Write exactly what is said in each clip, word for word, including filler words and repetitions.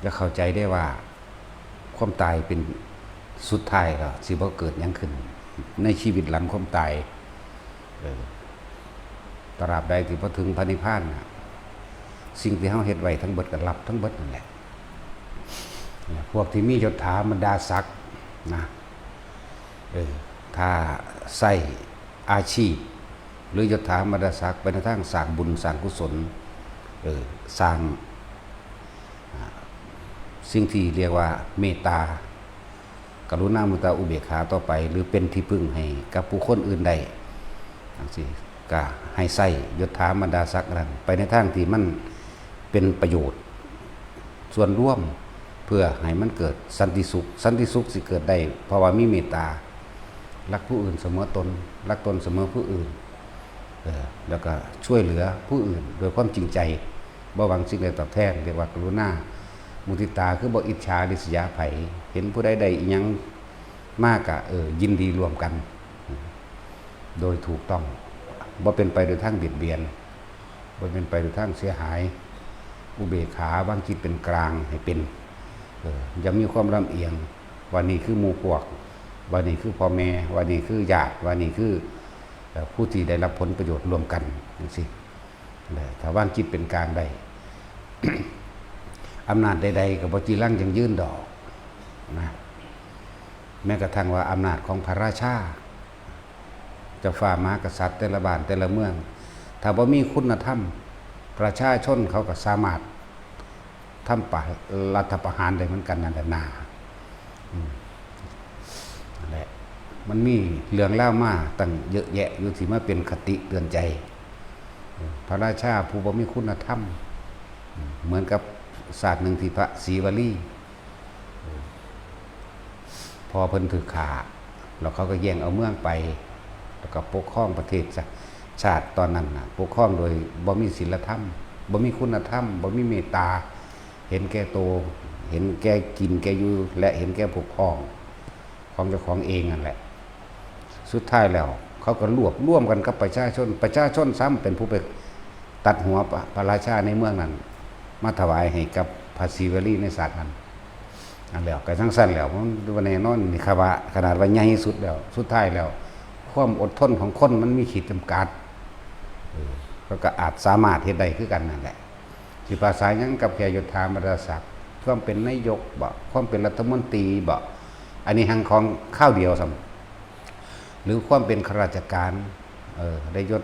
จะเข้าใจได้ว่าความตายเป็นสุดท้ายแล้วสิบ่เกิดหยังขึ้นในชีวิตหลังความตาย เออ ตราบใดที่บ่ถึงพระนิพพานน่ะ สิ่งที่เฮาเฮ็ดไว้ทั้งเบิดก็รับทั้งเบิดนั่นแหละ เนี่ย พวกที่มียศถาบรรดาศักดิ์นะ เออ ถ้าใช้อาชีพ หรือยศถาบรรดาศักดิ์ไปในทางสร้างบุญสร้างกุศล เออ สร้าง อ่า สิ่งที่เรียกว่าเมตตา กรุณา มุทิตา อุเบกขาต่อไป หรือเป็นที่พึ่งให้กับผู้คนอื่นได้จังซี้ ก็ให้ใช้ยศถาบรรดาศักดิ์นั้นไปในทางที่มันเป็นประโยชน์ส่วนรวม เพื่อให้มันเกิดสันติสุข สันติสุขสิเกิดได้ เพราะว่ามีเมตตา รักผู้อื่นเสมอตน รักตนเสมอผู้อื่น เออ แล้วก็ช่วยเหลือผู้อื่นโดยความจริงใจ บ่หวังสิ่งใดตอบแทน เรียกว่ากรุณา มุทิตา คือบ่อิจฉาริษยาไผ เห็นผู้ใดได้อิหยังมากะ เออ ยินดีร่วมกัน โดยถูกต้อง บ่เป็นไปโดยทางเบียดเบียน บ่เป็นไปโดยทางเสียหาย อุเบกขาวางจิตเป็นกลางให้เป็น เออ อย่ามีความลำเอียง ว่านี่คือหมู่พวก ว่านี่คือพ่อแม่ ว่านี่คือญาติ ว่านี่คือ เอ่อ ผู้ที่ได้รับผลประโยชน์ร่วมกันจังซี้ เออ ถ้าวางจิตเป็นกลางได้ อำนาจใดๆ ก็บ่จีรังยั่งยืนดอกนะ แม้กระทั่งว่าอำนาจของพระราชา เจ้าฟ้ามหากษัตริย์แต่ละบ้านแต่ละเมือง ถ้าบ่มีคุณธรรม ประชาชนเขาก็สามารถทำปะ-, รัฐประหารได้เหมือนกันนั่นแหละนา อืม นั่นแหละ มันมีเรื่องราวมาตั้งเยอะแยะอยู่ที่มาเป็นคติเตือนใจ พระราชาผู้บ่มีคุณธรรม เหมือนกับชาติหนึ่งที่พระศรีวลี พอเพิ่นถูกฆ่า แล้วเขาก็แย่งเอาเมืองไป แล้วก็ปกครองประเทศชา-, ชาติตอนนั้นน่ะ ปกครองโดยบ่มีศีลธรรม บ่มีคุณธรรม บ่มีเมตตา เห็นแก่โต เห็นแก่กินแก่อยู่ และเห็นแก่พวกพ้องของเจ้าของเองนั่นแหละ สุดท้ายแล้ว เขาก็รวบรวมกันกับประชาชน ประชาชนซ้ำเป็นผู้ไปตัดหัวพระ-, พระราชาในเมืองนั้น มาถวายให้กับพระศรีวลีในชาตินั้น อันแล้วก็จั่งซั้นแล้ว มันบ่แน่นอน นี่ครับว่าขนาดว่าใหญ่สุดแล้ว สุดท้ายแล้ว ความอดทนของคนมันมีขีดจำกัด เออ เขาก็อาจสามารถเฮ็ดได้คือกันนั่นแหละ สิภาษาหยังกับแค่ยศถาบรรดาศักดิ์ ความเป็นนายกบ่ ความเป็นรัฐมนตรีบ่ อันนี้หังของคราวเดียวซ้ำ หรือความเป็นข้าราชการ เออ ได้ยศ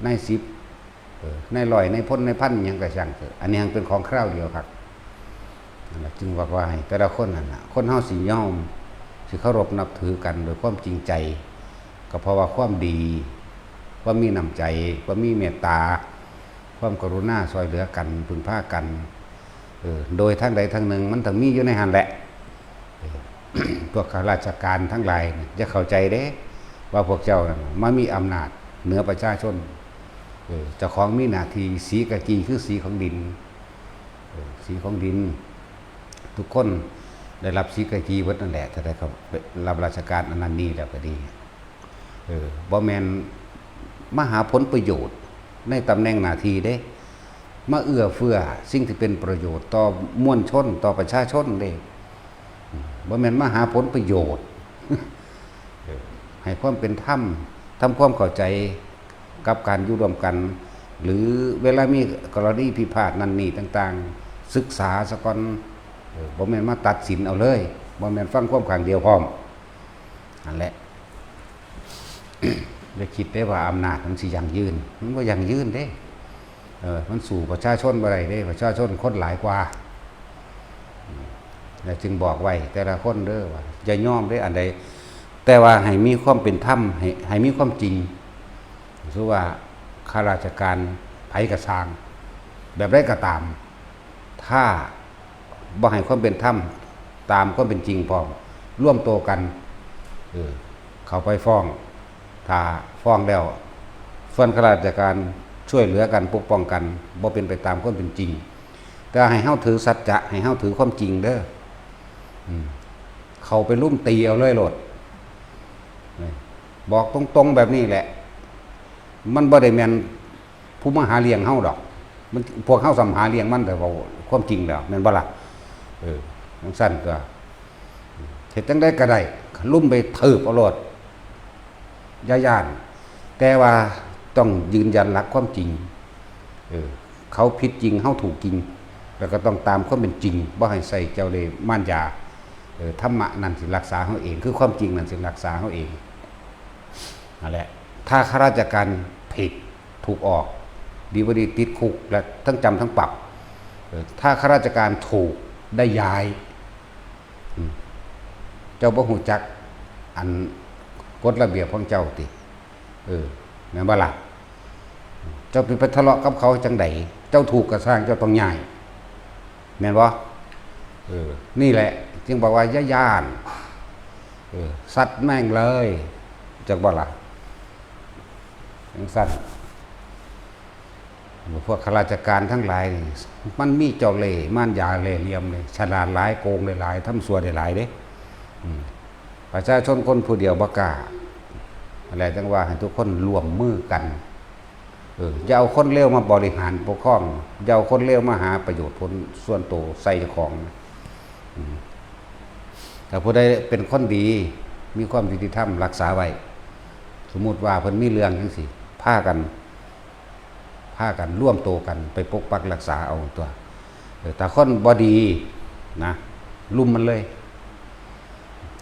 นายสิบ เออ นายร้อย นายพล นายพัน อิหยังก็ช่างเถอะ อันนี้หังเป็นของคราวเดียวครับ นั่นล่ะ จึงบอกว่าให้แต่ละคนนั่นน่ะ คนเฮาสิยอม สิเคารพนับถือกันโดยความจริงใจ ก็เพราะว่าความดี ความมีน้ำใจ ความมีเมตตา ความกรุณาช่วยเหลือกัน พึ่งพากัน เออ โดยทางใดทางหนึ่งมันต้องมีอยู่ในหั้นแหละ เออ พวกข้าราชการทั้งหลายเนี่ยจะเข้าใจเด้ ว่าพวกเจ้านั่นมามีอำนาจเหนือประชาชน เออ เจ้าของมีหน้าที่สีกากีคือสีของดิน เออ สีของดิน ทุกคนได้รับสีกากีเบิดนั่นแหละ ถ้าได้เขารับราชการอันนั้นนี่แล้วก็ดี เออ บ่แม่นมาหาผลประโยชน์ในตำแหน่งหน้าที่เด้ มาเอื้อเฟื้อสิ่งที่เป็นประโยชน์ต่อมวลชน ต่อประชาชนเด้ อืม บ่แม่นมาหาผลประโยชน์ เออ ให้ความเป็นธรรม ทำความเข้าใจกับการอยู่ร่วมกัน หรือเวลามีกรณีพิพาทนั่นนี่ต่างๆ ศึกษาซะก่อน เออ บ่แม่นมาตัดสินเอาเลย บ่แม่นฟังความข้างเดียวพร้อม นั่นแหละ อย่าคิดได้ว่าอำนาจมันสิยั่งยืน มันบ่ยั่งยืนเด้ เออ มันสู้ประชาชนบ่ได้เด้ ประชาชนคนหลายกว่า อืม แล้วจึงบอกไว้แต่ละคนเด้อว่าอย่ายอมเด้ อันใด แต่ว่าให้มีความเป็นธรรม ให้ ให้มีความจริง สมมุติว่าข้าราชการไผก็ซ่าง แบบใดก็ตาม ถ้าบ่ให้ความเป็นธรรมตามความเป็นจริงพร้อม รวมตัวกัน เออ เข้าไปฟ้อง ถ้าฟ้องแล้ว ส่วนข้าราชการช่วยเหลือกันปกป้องกัน บ่เป็นไปตามความเป็นจริง แต่ให้เฮาถือสัจจะ ให้เฮาถือความจริงเด้อ อืม เข้าไปลุมตีเอาเลยโลด นี่ บอกตรงๆแบบนี้แหละ มันบ่ได้แม่นผู้มาหาเลี้ยงเฮาดอก มัน พวกเฮาซ้ำหาเลี้ยงมัน แต่เว้าความจริงแล้ว แม่นบ่ล่ะ เออจั่งซั้นตัว เฮ็ดจั่งใดก็ได้ ลุ่มไปถืบเอาโลด อย่าย้าน แต่ว่าต้องยืนยันหลักความจริง เออ เขาผิดจริง เฮาถูกจริง แล้วก็ต้องตามความเป็นจริง บ่ให้ใส่เจ้าเล่ห์มารยา เออ ธรรมะนั่นสิรักษาเฮาเอง คือความจริงนั่นสิรักษาเฮาเอง นั่นแหละ ถ้าข้าราชการผิด ถูกออก ดีบ่ดีติดคุก และทั้งจำทั้งปรับ เออ ถ้าข้าราชการถูก ได้ย้าย อืม เจ้าบ่ฮู้จัก อันกฎระเบียบของเจ้าติ เออ แม่นบ่ล่ะ เจ้าไป ไปทะเลาะกับเขาจั่งใด เจ้าถูกก็ซ่าง เจ้าต้องย้าย แม่นบ่ เออ นี่แหละ จึงบอกว่าอย่าย้าน เออ ซัดแม่งเลย จักบ่ล่ะ จั่งซั้น พวกข้าราชการทั้งหลายนี่ มันมีเจ้าเล่ห์มารยาเล่ห์เหลี่ยมเลย ฉลาดหลาย โกงได้หลาย ทำชั่วได้หลายเด้ อืม ประชาชนคนผู้เดียวบ่กล้า อะไรจั่งว่าให้ทุกคนร่วมมือกัน เออ อย่าเอาคนเลวมาบริหารปกครอง อย่าเอาคนเลวมาหาประโยชน์ผลส่วนตัวใส่เจ้าของ อืม ถ้าผู้ใดเป็นคนดี มีความยุติธรรมรักษาไว้ สมมุติว่าเพิ่นมีเรื่องจั่งซี้ พากัน พากันร่วมตัวกันไปปกปักรักษาเอาตัว เออ ถ้าคนบ่ดีนะ ลุ่มมันเลย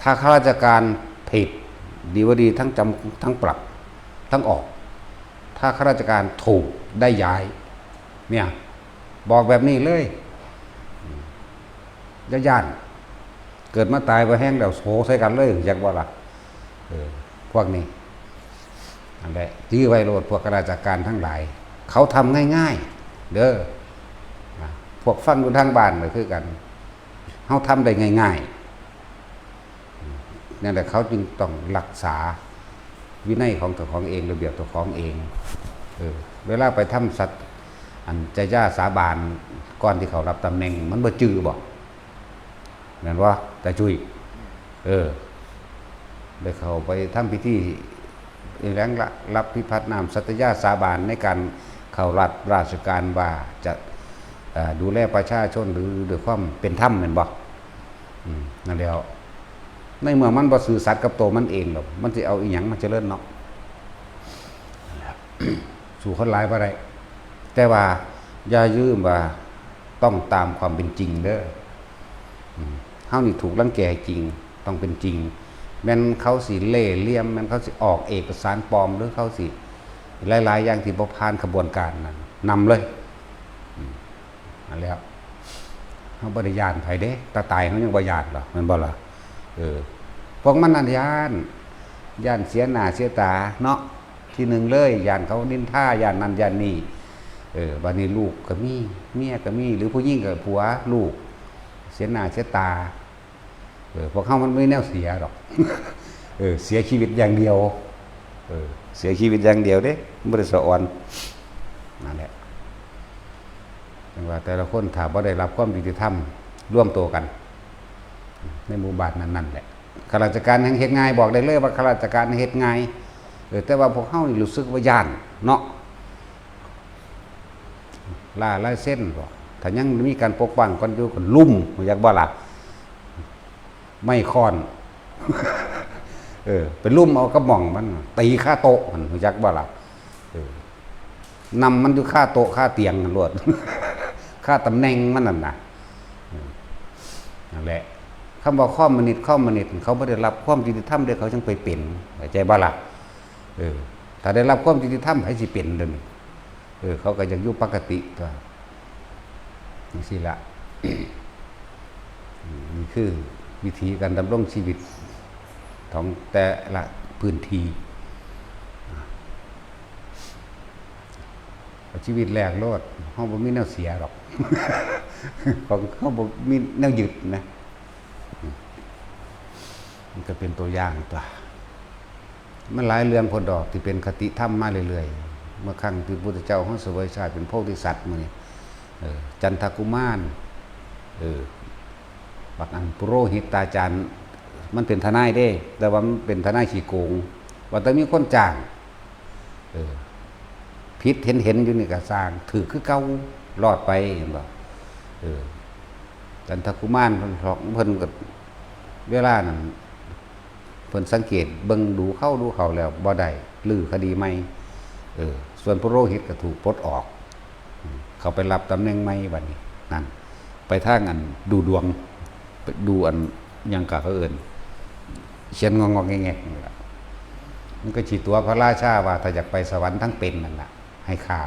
ถ้าข้าราชการผิด ดีบ่ดีทั้งจำทั้งปรับ ทั้งออก ถ้าข้าราชการถูก ได้ย้าย เนี่ย บอกแบบนี้เลย อย่าย้าน เกิดมาตายบ่แฮงแล้ว โหใส่กันเลย จักบ่ล่ะ เออ พวกนี้ นั่นแหละ จื้อไว้โลด พวกข้าราชการทั้งหลาย เขาทำง่ายๆ เด้อ นะ พวกฟังอยู่ทางบ้านก็คือกัน เฮาทำได้ง่ายๆ นั่นแหละ เขาจึงต้องรักษาวินัยของเจ้าของเอง ระเบียบเจ้าของเอง เออ เวลาไปทำสัตย์ อันจาสาบาน ก่อนที่เขารับตำแหน่ง มันบ่จื้อบ่ แม่นบ่ ตาจุ้ย เออ ได้เข้าไปทำพิธี อีหยังละ รับพิพัฒน์นามสัตยาสาบานในการเข้ารับราชการว่าจะ เอ่อ ดูแลประชาชนหรือด้วยความเป็นธรรมแม่นบ่ อืม นั่นแหล้ว ในเมื่อมันบ่ซื่อสัตย์กับตัวมันเองหรอก มันสิเอาอีหยังมาเจริญเนาะ สู้คนหลายบ่ได้ แต่ว่าอย่าลืมว่าต้องตามความเป็นจริงเด้อ อืม เฮานี่ถูกรังแกจริง ต้องเป็นจริง แม่นเขาสิเล่ห์เหลี่ยม แม่นเขาสิออกเอกสารปลอม หรือเขาสิหลายๆ อย่างที่บ่ผ่านขบวนการนั้น นำเลย อืม นั่นแหล้ว เฮาบ่ได้ย้านไผเด้ ตาตายเฮายังบ่ย้านดอก แม่นบ่ล่ะ เออ พวกมันนั่นย้าน ย้านเสียหน้าเสียตาเนาะ ทีหนึ่งเลย ย้านเขานินทา ย้านนั่นย้านนี่ เออ บัดนี้ลูกก็มี เมียก็มี หรือผู้หญิงก็ผัว ลูก เสียหน้าเสียตา เออ พวกเฮามันบ่มีแนวเสียดอก เออ เสียชีวิตอย่างเดียว เออ เสียชีวิตอย่างเดียวเด้ มันบ่ได้สะออน นั่นแหละ จั่งว่าแต่ละคนถ้าบ่ได้รับความยุติธรรม รวมตัวกัน ในหมู่บ้านนั้นๆ แหละ ข้าราชการแฮ่งเฮ็ดง่าย บอกได้เลยว่าข้าราชการเฮ็ดง่าย เออ แต่ว่าพวกเฮานี่รู้สึกว่าย้านเนาะ ล่าลายเซ็นบ่ ถ้ายังมีการปกป้องกันอยู่ก็ลุ่ม อยากบ่ล่ะ ไม้ค้อน เออ ไปลุ่มเอากระหม่องมัน ตีคาโต๊ะมัน อยากบ่ล่ะ เออ นำมันอยู่คาโต๊ะคาเตียงนั่นโลด คาตำแหน่งมันนั่นน่ะ เออ นั่นแหละ คำว่าคอมมิวนิสต์ คอมมิวนิสต์ เขาบ่ได้รับความยุติธรรมเด้ เขาจั่งไปเป็น เข้าใจบ่ล่ะ เออ ถ้าได้รับความยุติธรรม ไผสิเป็นเดี๋ยวนี้ เออ เขาก็อยากอยู่ปกติตัว จั่งซี้ละ นี่คือวิธีการดำรงชีวิตของแต่ละพื้นที่ เอาชีวิตแลกโลด เฮาบ่มีแนวเสียดอก ของเฮาบ่มีแนวยึดนะ มันก็เป็นตัวอย่างตัว มันหลายเรื่องโพดดอกที่เป็นคติธรรมมาเรื่อยๆ เมื่อครั้งที่พุทธเจ้าเฮาเสวยชาติเป็นโพธิสัตว์มื้อนี้ เออ จันทกุมาร เออ บักอันปุโรหิตาจารย์ มันเป็นทนายเด้ แต่ว่ามันเป็นทนายขี้โกง ว่าแต่มีคนจ้าง เออ ผิดเห็นๆ อยู่นี่ก็ซ่าง ถืกคือเก่า รอดไป เห็นบ่ เออ จันทกุมารเพิ่นบอกเพิ่นก็เวลานั้นเพิ่นสังเกตเบิ่งดูเข้าดูเข้าแล้วบ่ได้ รื้อคดีใหม่ เออ ส่วนปุโรหิตก็ถูกปลดออก อืม เขาไปรับตำแหน่งใหม่บัดนี้ นั่น ไปทางอันดูดวง ไปดูอันหยังกะเขาเอิ้น เขียนงอกๆแงกๆนี่ล่ะ มันก็สิตั๋วพระราชาว่าถ้าอยากไปสวรรค์ทั้งเป็นนั่นล่ะ ให้ฆ่า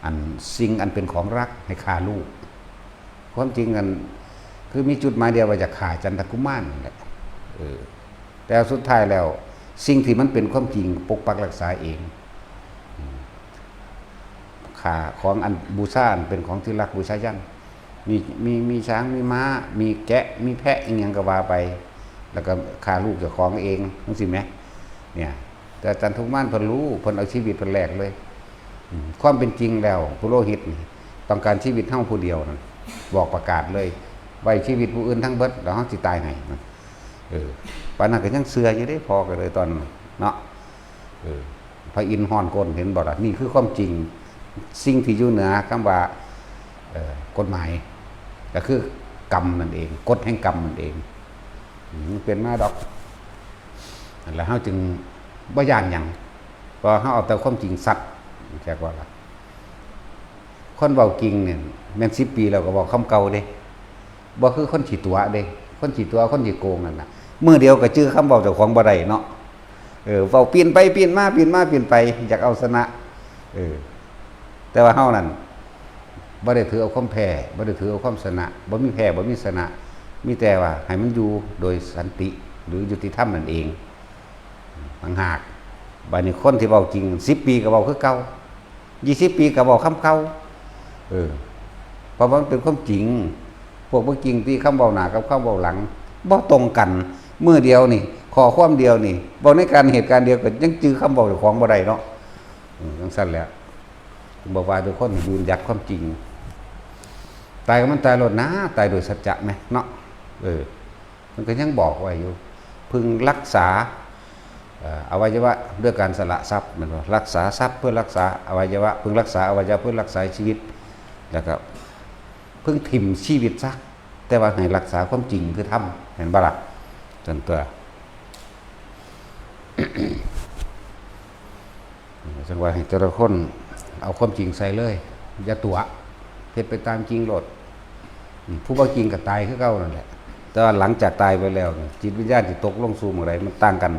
อันสิ่งอันเป็นของรักให้ฆ่าลูก ความจริงอันคือมีจุดหมายเดียวว่าอยากฆ่าจันทกุมารนั่นแหละ เออ แต่สุดท้ายแล้ว สิ่งที่มันเป็นความจริงปกปักรักษาเอง อืม ฆ่าของอันบูชาอันเป็นของที่รักบูชายัน มี มี มีช้าง มีม้า มีแกะ มีแพะ อีหยังก็ว่าไป แล้วก็ฆ่าลูกเจ้าของเอง จั่งซี้แหม เนี่ย แต่จันทกุมารเพิ่นรู้ เพิ่นเอาชีวิตเพิ่นแลกเลย อืม ความเป็นจริงแล้ว ปุโรหิตนี่ต้องการชีวิตเฮาผู้เดียวนั่น บอกประกาศเลย ไว้ชีวิตผู้อื่นทั้งเบิด แล้วเฮาสิตายให้ เออ ปานนั้นก็ยังเชื่ออยู่เด้ พ่อก็เลยตอนนั้นเนาะ เออ พระอินทร์ฮ้อนก้น เห็นบ่ล่ะ นี่คือความจริง สิ่งที่อยู่เหนือคำว่า เอ่อ กฎหมาย ก็คือกรรมนั่นเอง กฎแห่งกรรมนั่นเอง อืม มันเป็นมาดอก นั่นแหละ เฮาจึงบ่ย้านหยัง เพราะเฮาเอาแต่ความจริงซัด จักว่าล่ะ คนเว้าจริงเนี่ย แม่นสิบปีแล้วก็เว้าคำเก่าเด้ บ่คือคนขี้ตั๋วเด้ คนขี้ตั๋ว คนขี้โกงนั่นน่ะ มื้อเดียวก็จื่อคำเว้าเจ้าของบ่ได้เนาะ เออ เว้าปิ้นไปปิ้นมา ปิ้นมาปิ้นไป อยากเอาชนะ เออ แต่ว่าเฮานั่น บ่ได้ถือเอาความแพ้ บ่ได้ถือเอาความชนะ บ่มีแพ้ บ่มีชนะ มีแต่ว่าให้มันอยู่โดยสันติ หรือยุติธรรมนั่นเอง ต่างหาก บัดนี้คนที่เว้าจริง สิบปีก็เว้าคือเก่า ยี่สิบปีก็เว้าคำเก่า เออ เพราะมันเป็นความจริง พวกบ่จริงที่คำเว้าหน้ากับคำเว้าหลัง บ่ตรงกัน มื้อเดียวนี่ ข้อความเดียวนี่ เว้าในการเหตุการณ์เดียวกัน ยังจื่อคำเว้าเจ้าของบ่ได้เนาะ อืม จั่งซั้นแหละ บอกว่าทุกคนยืนหยัดความจริง ตายก็มันตายโลดนะ ตายโดยสัจจะแหมเนาะ เออ มันก็ยังบอกไว้อยู่ พึงรักษา เอ่อ อวัยวะด้วยการสละทรัพย์ แม่นบ่ รักษาทรัพย์เพื่อรักษาอวัยวะ พึงรักษาอวัยวะเพื่อรักษาชีวิต แล้วก็พึงถิ่มชีวิตซะ แต่ว่าให้รักษาความจริงคือธรรม เห็นบ่ล่ะ ส่วนตัว จั่งว่าให้แต่ละคนเอาความจริงใส่เลย อย่าตั๋ว เฮ็ดไปตามจริงโลด อืม ผู้บ่จริงก็ตายคือเก่านั่นแหละ แต่ว่าหลังจากตายไปแล้วนี่ จิตวิญญาณสิตกลงสู่หม่องใดมันต่างกัน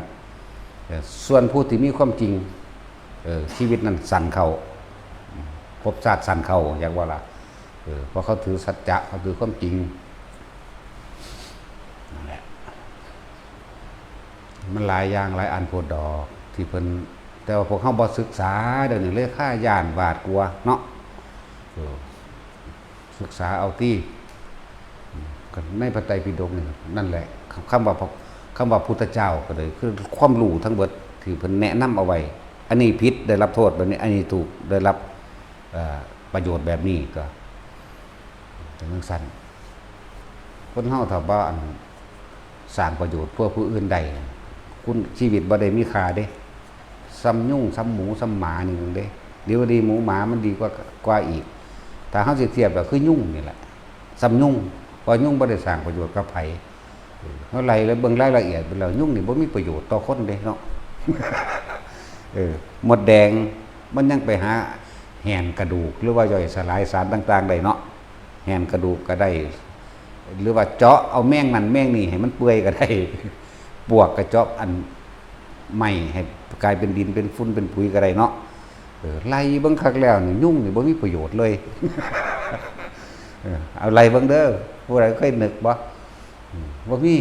เอ่อ ส่วนผู้ที่มีความจริง เอ่อ ชีวิตนั้นสั้นเข้า ภพชาติสั้นเข้า อยากว่าล่ะ เออ เพราะเขาถือสัจจะ เขาถือความจริง นั่นแหละ มันหลายอย่างหลายอันโพดดอกที่เพิ่น แต่ว่าพวกเฮาบ่ศึกษา เดี๋ยวนี้เลยคาย้านหวาดกลัวเนาะ เออ ศึกษาเอาติ ก็ในพระไตรปิฎกนี่นั่นแหละ คำว่าพระ คำว่าพุทธเจ้าก็เลย คือความรู้ทั้งเบิดที่เพิ่นแนะนำเอาไว้ อันนี้ผิดได้รับโทษแบบนี้ อันนี้ถูกได้รับ เอ่อ ประโยชน์แบบนี้ ก็เป็นจั่งซั้น คนเฮาถ้าบ่อันสร้างประโยชน์เพื่อผู้อื่นได้ คุณ ชีวิตบ่ได้มีค่าเด้ ส่ำยุง ส่ำหมู ส่ำหมานี่หนึ่งเด้ ดีบ่ดีหมูหมามันดีกว่า กว่าอีก ถ้าเฮาสิเทียบก็คือยุงนี่แหละ ส่ำยุง เพราะยุงบ่ได้สร้างประโยชน์กับไผ เฮาไล่แล้วเบิ่งรายละเอียดไปแล้ว ยุงนี่บ่มีประโยชน์ต่อคนเด้เนาะ เออ มดแดงมันยังไปหาแหนกระดูก หรือว่าย่อยสลายสารต่างๆได้เนาะ แหนกระดูกก็ได้ หรือว่าเจาะเอาแมงนั่นแมงนี่ให้มันเปื่อยก็ได้ ปวกก็เจาะอันไหม้ให้กลายเป็นดินเป็นฝุ่นเป็นปุ๋ยก็ได้เนาะ เออ ไล่เบิ่งคักแล้วนี่ยุงนี่บ่มีประโยชน์เลย เออ เอาไล่เบิ่งเด้อ ผู้ใดเคยนึกบ่ อืม บ่มี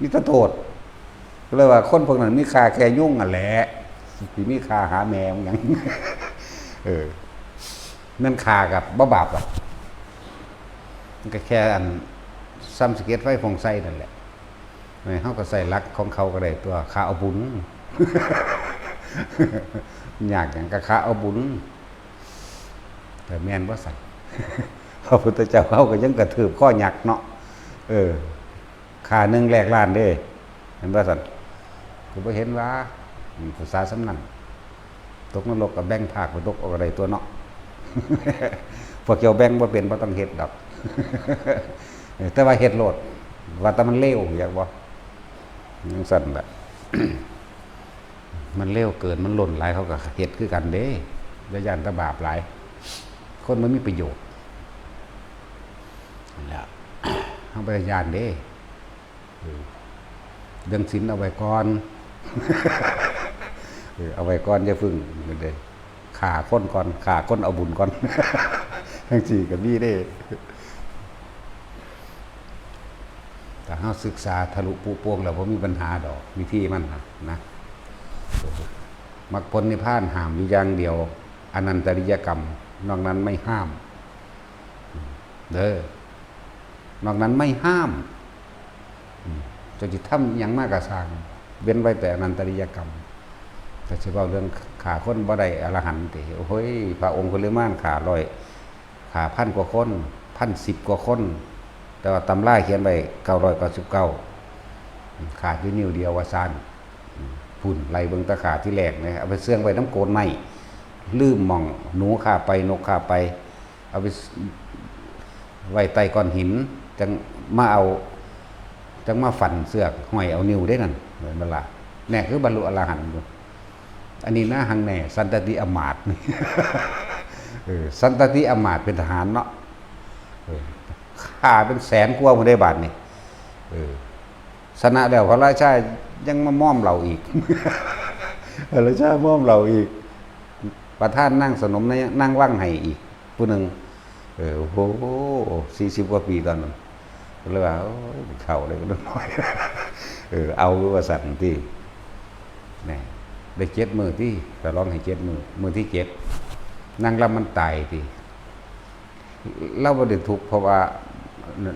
มีแต่โทษ ก็เลยว่าคนพวกนั้นมีค่าแค่ยุงนั่นแหละ สิมีค่าหาแม่มันหยัง เออ นั่นฆ่ากับบ่บาปหรอก มันก็แค่อันส่ำสะเก็ดไฟฟงใส่นั่นแหละ เออ เฮาก็ใส่หลักของเขาก็ได้ตัว ฆ่าเอาบุญ ยากหยังก็ฆ่าเอาบุญ แต่แม่นบ่ซั่น พระพุทธเจ้าเฮาก็ยังกระทืบคอยักษ์เนาะ เออ ฆ่าหนึ่งแลกล้านเด้ เห็นบ่ซั่น กูบ่เห็นว่า อืม ภาษาส่ำนั้น ตกนรกก็แบ่งภาคไปตกเอาก็ได้ตัวเนาะ พวกเจ้าแบ่งบ่เป็นบ่ต้องเฮ็ดดอก เออ แต่ว่าเฮ็ดโลด ว่าแต่มันเลว อยากบ่ จั่งซั่นล่ะ มันเลวเกิน มันล้นหลาย เขาก็เฮ็ดคือกันเด้ อย่าย้านแต่บาปหลาย คนมันมีประโยชน์ นั่นแหละ เฮาบ่ได้ย้านเด้ เออ เรื่องศีลเอาไว้ก่อน เออ เอาไว้ก่อน อย่าพึ่งเด้ ฆ่าคนก่อน ฆ่าคนเอาบุญก่อน จั่งซี้ก็มีเด้ ถ้าเฮาศึกษาทะลุปุโป่งแล้ว บ่มีปัญหาดอก วิธีมันน่ะนะ มรรคผลนิพพานห้ามอยู่อย่างเดียว อนันตริยกรรม นอกนั้นไม่ห้าม เด้อ นอกนั้นไม่ห้าม อืม เจ้าสิทำอิหยังมาก็ซ่าง เว้นไว้แต่อนันตริยกรรม แต่สิเว้าเรื่องฆ่าคนบ่ได้อรหันต์ติ โอ้ย พระองคุลิมานฆ่าร้อย ฆ่าพันกว่าคน พันสิบกว่าคน แต่ว่าตำราเขียนไว้เก้าร้อยเก้าสิบเก้า ฆ่าอยู่นิ้วเดียวว่าซั่น พุ้น ไล่เบิ่งตะฆ่าที่แรกนะ เอาไปเสื่องไว้นำโคนไม้ ลืมหม่อง หนูคาบไป นกคาบไป เอาไปไว้ใต้ก้อนหิน จั่งมาเอา จั่งมาฟันเสือกห้อยเอานิ้วเด้นั่น แม่นบ่ล่ะ แน่ คือบรรลุอรหันต์อยู่ อันนี้นะ หังแน่ สันตติอำมาตย์ เออ สันตติอำมาตย์เป็นทหารเนาะ เออ ฆ่าเป็นแสนกว่าพุ้นเด้ บาดนี้ เออ ชนะแล้ว พระราชายังมาม่อมเหล้าอีก พระราชาม่อมเหล้าอีก ประธานนางสนมนางวังให้อีกผู้หนึ่ง เออ โอ้โห สี่สิบกว่าปีตอนนั้น ก็เลยว่า โอ้ย เฒ่าเลย ก็น้อย เออ เอาว่าซั่นติ แหม ได้เจ็ดมื้อติ ก็ร้องให้เจ็ดมื้อ มื้อที่เจ็ด นางลำมันตายติ ลาวบ่ได้ทุกข์เพราะว่า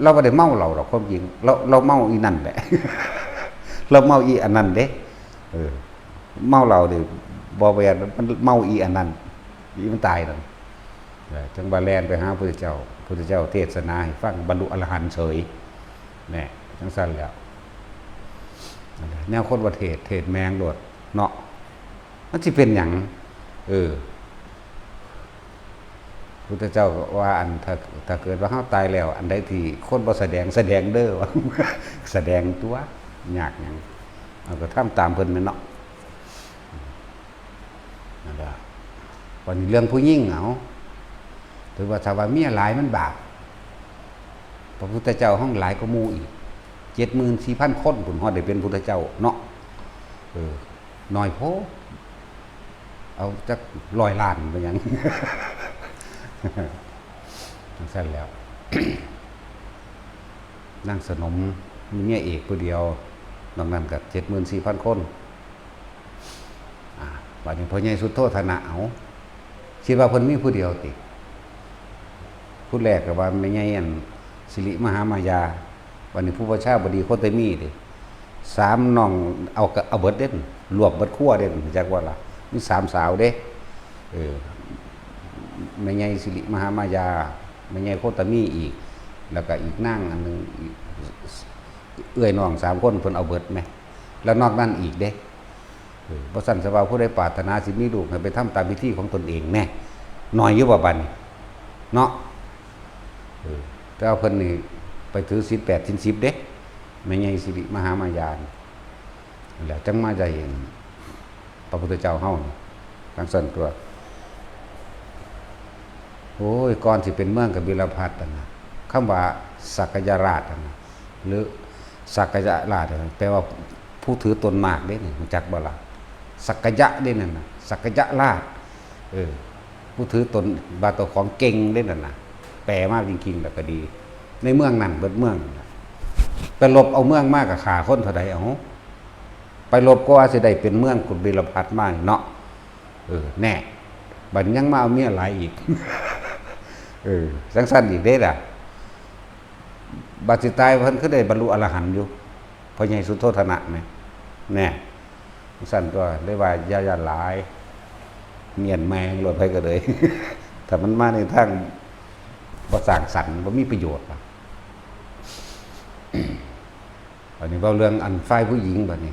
ลาวบ่ได้เมาเหล้าดอก ความจริง ลาว ลาวเมาอีนั่นแหละ ลาวเมาอีอันนั้นเด้ เออ เมาเหล้านี่บ่แม่น มันเมาอีอันนั้น อีมันตายนั่น เออ จั่งว่าแล่นไปหาพุทธเจ้า พุทธเจ้าเทศนาให้ฟัง บรรลุอรหันต์เฉย แน่ จั่งซั่นแหล้ว แนวคนว่าเทศน์ เทศน์แม่งโลดเนาะ มันสิเป็นหยัง เออ พุทธเจ้าก็ว่า อัน ถ้า ถ้าเกิดว่าเฮาตายแล้ว อันใดที่คนบ่แสดง แสดงเด้อ ว่า แสดงตั๊ว ยากหยัง เอาก็ทำตามเพิ่นแม่นเนาะ นั่นล่ะ บัดนี้เรื่องผู้หญิง เอา ถือว่าถ้าว่าเมียหลายมันบาป พระพุทธเจ้าเฮาหลายกว่าหมู่อีก เจ็ดหมื่นสี่พันคนพุ้น ฮอดได้เป็นพุทธเจ้าเนาะ เออ น้อยโพด เอาจักร้อยล้านไปหยัง จั่งซั่นแหล้ว นางสนมมีเมียเอกผู้เดียว นอกนั้นก็เจ็ดหมื่นสี่พันคน อ่า บัดนี้พ่อใหญ่สุโธทนะ เอา คิดว่าเพิ่นมีผู้เดียวติ ผู้แรกก็ว่าแม่ใหญ่อันสิริมหามายา บัดนี้ผู้ประชาบดีโคตมีติ สามน้องเอากะ เอาเบิดเด้ รวบเบิดครัวเด้ รู้จักบ่ล่ะ มีสามสาวเด้ เออ แม่ใหญ่สิริมหามายา แม่ใหญ่โคตมีอีก แล้วก็อีกนางอันหนึ่งอีก เอื้อยน้องสามคนเพิ่นเอาเบิดแหม แล้วนอกนั้นอีกเด้ เออ บ่ซั้นซะว่าผู้ใดปรารถนาสิมีลูกให้ไปทำตามพิธีของตนเองแน่ น้อยอยู่บ่บัดนี้ เนาะ เออ แต่ว่าเพิ่นนี่ไปถือศีลแปดศีลสิบเด้ แม่ใหญ่สิริมหามายานี่ แล้วจั่งมาได้เห็นพระพุทธเจ้าเฮานี่ จั่งซั่นตั๊ว โอ้ย ก่อนสิเป็นเมืองกบิลพัสดุนั่นน่ะ คำว่าสักยราชนั่นน่ะ หรือสักยราชนั่นน่ะ แปลว่าผู้ถือตนมากเด้นี่ รู้จักบ่ล่ะ สักยะเด้นั่นน่ะ สักยราช เออ ผู้ถือตนว่าเจ้าของเก่งเด้นั่นน่ะ แปลมาจริงๆ แล้วก็ดี ในเมืองนั่นเบิดเมืองนั่นน่ะ ไปรบเอาเมืองมาก็ฆ่าคนเท่าใด เอา ไปรบก็ว่าสิได้เป็นเมืองกบิลพัสดุมานี่เนาะ เออ แน่ บัดยังมาเอาเมียหลายอีก เออ จั่งซั่นอีกเด้ล่ะ บัดสิตายเพิ่นคือได้บรรลุอรหันต์อยู่ พ่อใหญ่สุโธทนะแหม แน่ จั่งซั่นตั๊ว เลยว่าอย่าย่านหลาย เมียนแม่งโลดไผก็เลย ถ้ามันมาในทางบ่สร้างสรรค์ บ่มีประโยชน์อะ อันนี้เว้าเรื่องอันฝ่ายผู้หญิงบัดนี้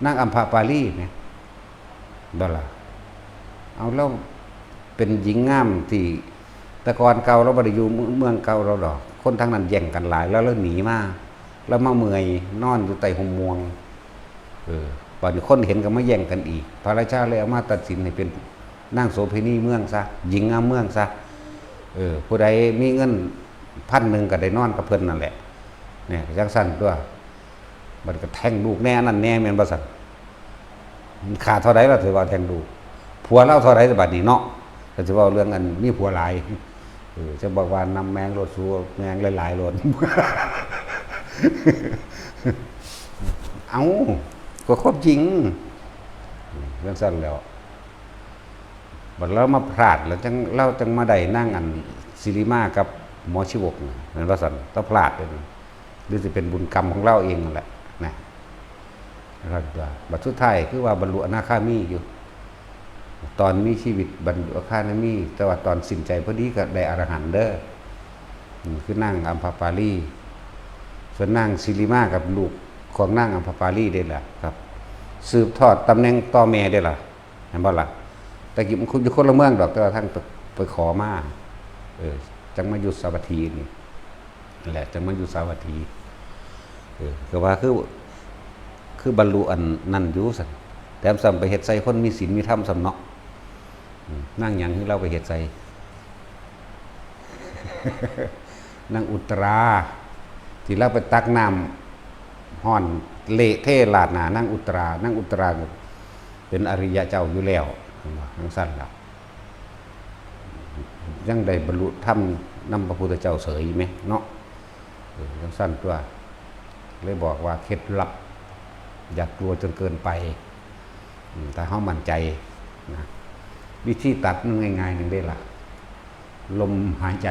นางอัมพปาลีแหม บ่ล่ะ เอา ลาวเป็นหญิงงามที่ แต่ก่อนเก่าลาวบ่ได้อยู่เมืองเก่าลาวดอก คนทางนั้นแย่งกันหลาย แล้วลาวหนีมา ลาวมาเมื่อยนอนอยู่ใต้ฮ่มม่วง เออ บัดนี้คนเห็นก็มาแย่งกันอีก พระราชาเลยเอามาตัดสินให้เป็นนางโสเภณีเมืองซะ หญิงงามเมืองซะ เออ ผู้ใดมีเงินพันหนึ่งก็ได้นอนกับเพิ่นนั่นแหละ เนี่ย จังซั่นตัว บัดก็แทงลูกแน่อันนั้นแน่ แม่นบ่ซั่น มันค่าเท่าใดล่ะ สิว่าแทงลูก ผัวลาวเท่าใดบัดนี้เนาะ ก็สิเว้าเรื่องอันมีผัวหลาย เออ จะบอกว่านำแมงโลด สูแมงหลายๆโลด เอ้า ก็ความจริง จังซั่นแล้ว บัดลาวมาพลาด แล้วจัง ลาวจังมาได้นางอันสิริมากับหมอชีวกน่ะ แม่นบ่ซั่น ลาวพลาดเด้อ หรือสิเป็นบุญกรรมของลาวเองนั่นแหละนะ นะครับ บัดสุดท้ายคือว่าบรรลุอนาคามีอยู่ ตอนมีชีวิตบรรลุอนาคามี แต่ว่าตอนสิ้นใจพอดีก็ได้อรหันต์เด้อ อืม คือนางอัมพปาลี ส่วนนางสิริมากับลูกของนางอัมพปาลีเด้ล่ะครับ สืบทอดตำแหน่งต่อแม่เด้ล่ะ เห็นบ่ล่ะ แต่กี้มันอยู่คนละเมืองดอก แต่ว่าทั้งไป ไปขอมา เออ จังมาอยู่สาวัตถีนี่ นั่นแหละ จังมาอยู่สาวัตถี เออ ก็ว่าคือ คือบรรลุอันนั้นอยู่ซั่น แถมซ้ำไปเฮ็ดใส่คนมีศีลมีธรรมซ้ำเนาะ อืม นางหยังที่ลาวไปเฮ็ดใส่ นางอุตรา ที่ลาวไปตักน้ำฮ้อนเละเทราดหน้านางอุตรา นางอุตราก็เป็นอริยะเจ้าอยู่แล้ว จังซั่นล่ะ ยังได้บรรลุธรรมนำพระพุทธเจ้าเสยแหมเนาะ เออ จังซั่นตัว เลยบอกว่าเคล็ดลับ อย่ากลัวจนเกินไป อืม ถ้าเฮามั่นใจนะ วิธีตัดมันง่ายๆหนึ่งเด้ล่ะ ลมหายใจ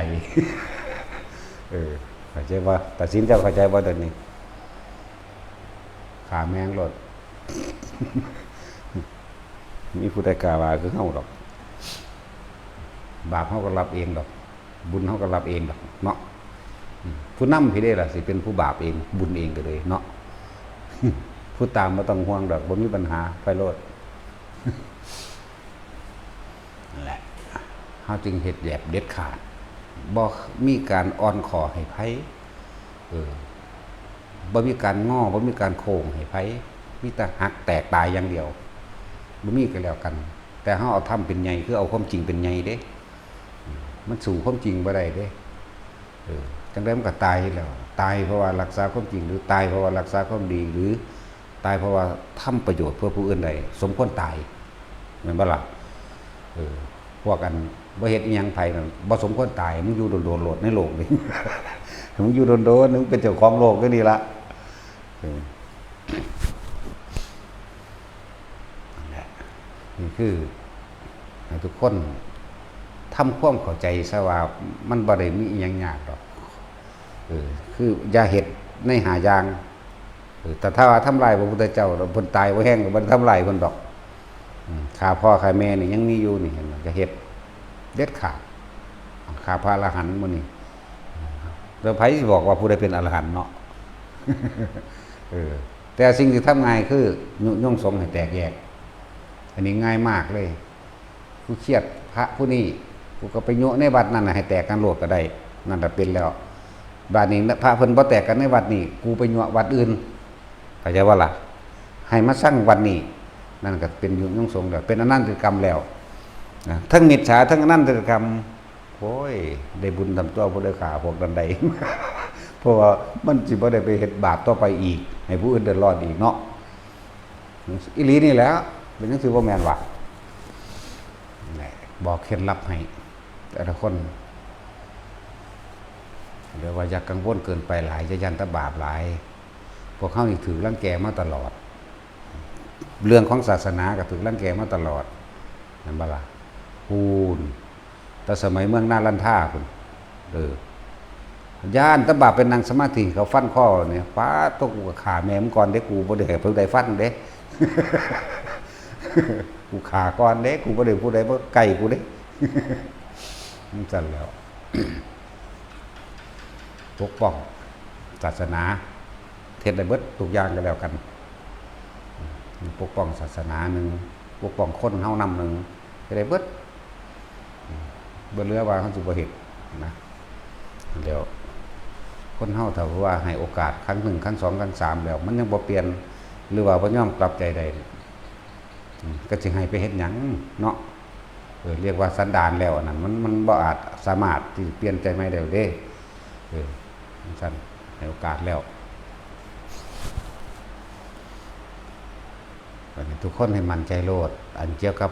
เออ เข้าใจบ่ ตัดสินเจ้าเข้าใจบ่ เดี๋ยวนี้ ฆ่าแมงโลด มีผู้ใดกล้าว่าคือเฮาดอก บาปเฮาก็รับเองดอก บุญเฮาก็รับเองดอกเนาะ อืม ผู้นำพีเด้ล่ะ สิเป็นผู้บาปเอง บุญเองก็เลยเนาะ ผู้ตามบ่ต้องห่วงดอก บ่มีปัญหา ไปโลด นั่นแหละ เฮาจึงเฮ็ดแบบเด็ดขาด บ่มีการอ่อนข้อให้ไผ เออ บ่มีการงอ บ่มีการโค้งให้ไผ มีแต่หักแตกตายอย่างเดียว บ่มีก็แล้วกัน แต่เฮาเอาธรรมเป็นใหญ่ คือเอาความจริงเป็นใหญ่เด้ มันสู้ความจริงบ่ได้เด้ เออ จังใดมันก็ตายแล้ว ตายเพราะว่ารักษาความจริง หรือตายเพราะว่ารักษาความดี หรือตายเพราะว่าทำประโยชน์เพื่อผู้อื่นได้ สมควรตาย แม่นบ่ล่ะ เออ พวกอันบ่เฮ็ดอิหยังไผนั่น บ่สมควรตาย มึงอยู่โดนๆโลดในโลกนี้ มึงอยู่โดนๆ มึงเป็นเจ้าของโลกก็ดีละ เออ นั่นแหละ นี่คือ ให้ทุกคนทำความเข้าใจซะว่ามันบ่ได้มีอิหยังยากดอก เออ คืออย่าเฮ็ดในห้าอย่าง เออ แต่ถ้าว่าทำลายพระพุทธเจ้า เพิ่นตายบ่แฮงก็บ่ได้ทำลายเพิ่นดอก อืม ฆ่าพ่อฆ่าแม่นี่ยังมีอยู่นี่ เห็นบ่ อย่าเฮ็ดเด็ดขาด ฆ่าพระอรหันต์หมู่นี่ แล้วไผสิบอกว่าผู้ใดเป็นอรหันต์เนาะ เออ แต่สิ่งที่ทำง่ายคือยุยงสงฆ์ให้แตกแยก อันนี้ง่ายมากเลย กูเคียดพระผู้นี้ กูก็ไปยุในวัดนั่นน่ะให้แตกกันโลดก็ได้ นั่นน่ะเป็นแล้ว บัดนี้พระเพิ่นบ่แตกกันในวัดนี้ กูไปยุวัดอื่น เข้าใจบ่ล่ะ ให้มาซังวัดนี้ นั่นก็เป็นยุยงสงฆ์แล้ว เป็นอนันตกรรมแล้ว นะ ทั้งมิจฉา ทั้งอนันตกรรม โอ้ย ได้บุญทำตัวผู้ได้ฆ่าพวกนั้นได้ เพราะว่ามันสิบ่ได้ไปเฮ็ดบาปต่อไปอีก ให้ผู้อื่นเดือดร้อนอีกเนาะ อีหลีนี่แหละ เป็นจังซี่บ่แม่นวะ นี่ บอกเคล็ดลับให้แต่ละคน เรียกว่าอย่ากังวลเกินไปหลาย อย่าย้านแต่บาปหลาย พวกเฮานี่ถูกรังแกมาตลอด เรื่องของศาสนาก็ถูกรังแกมาตลอด แม่นบ่ล่ะ พู้น แต่สมัยเมืองนาลันทาพู้น เออ ย้านแต่บาปไปนั่งสมาธิ เขาฟันคอเนี่ย ป๊าด โต กูก็ฆ่าแม่มึงก่อนเด้ กูบ่ได้ให้ผู้ใดฟันเด้ กูฆ่าก่อนเด้ กูบ่ได้ผู้ใดบ่ใกล้กูเด้ จังซั่นแล้ว ปกป้องศาสนา เฮ็ดได้เบิดทุกอย่างก็แล้วกัน ปกป้องศาสนาหนึ่ง ปกป้องคนเฮานำหนึ่ง เฮ็ดได้เบิด บ่เหลือว่าเฮาสิบ่เฮ็ดนะ แล้ว คนเฮาถ้าว่าให้โอกาสครั้งหนึ่ง ครั้งสอง ครั้งสามแล้ว มันยังบ่เปลี่ยน หรือว่าบ่ยอมกลับใจได้ อืม ก็สิให้ไปเฮ็ดหยังเนาะ เออ เรียกว่าสันดานแล้วอันนั้น มัน มันบ่อาจสามารถที่เปลี่ยนใจใหม่ได้เด้ เออ จั่งซั้น ให้โอกาสแล้ว บัดนี้ทุกคนให้มั่นใจโลด อันเกี่ยวกับ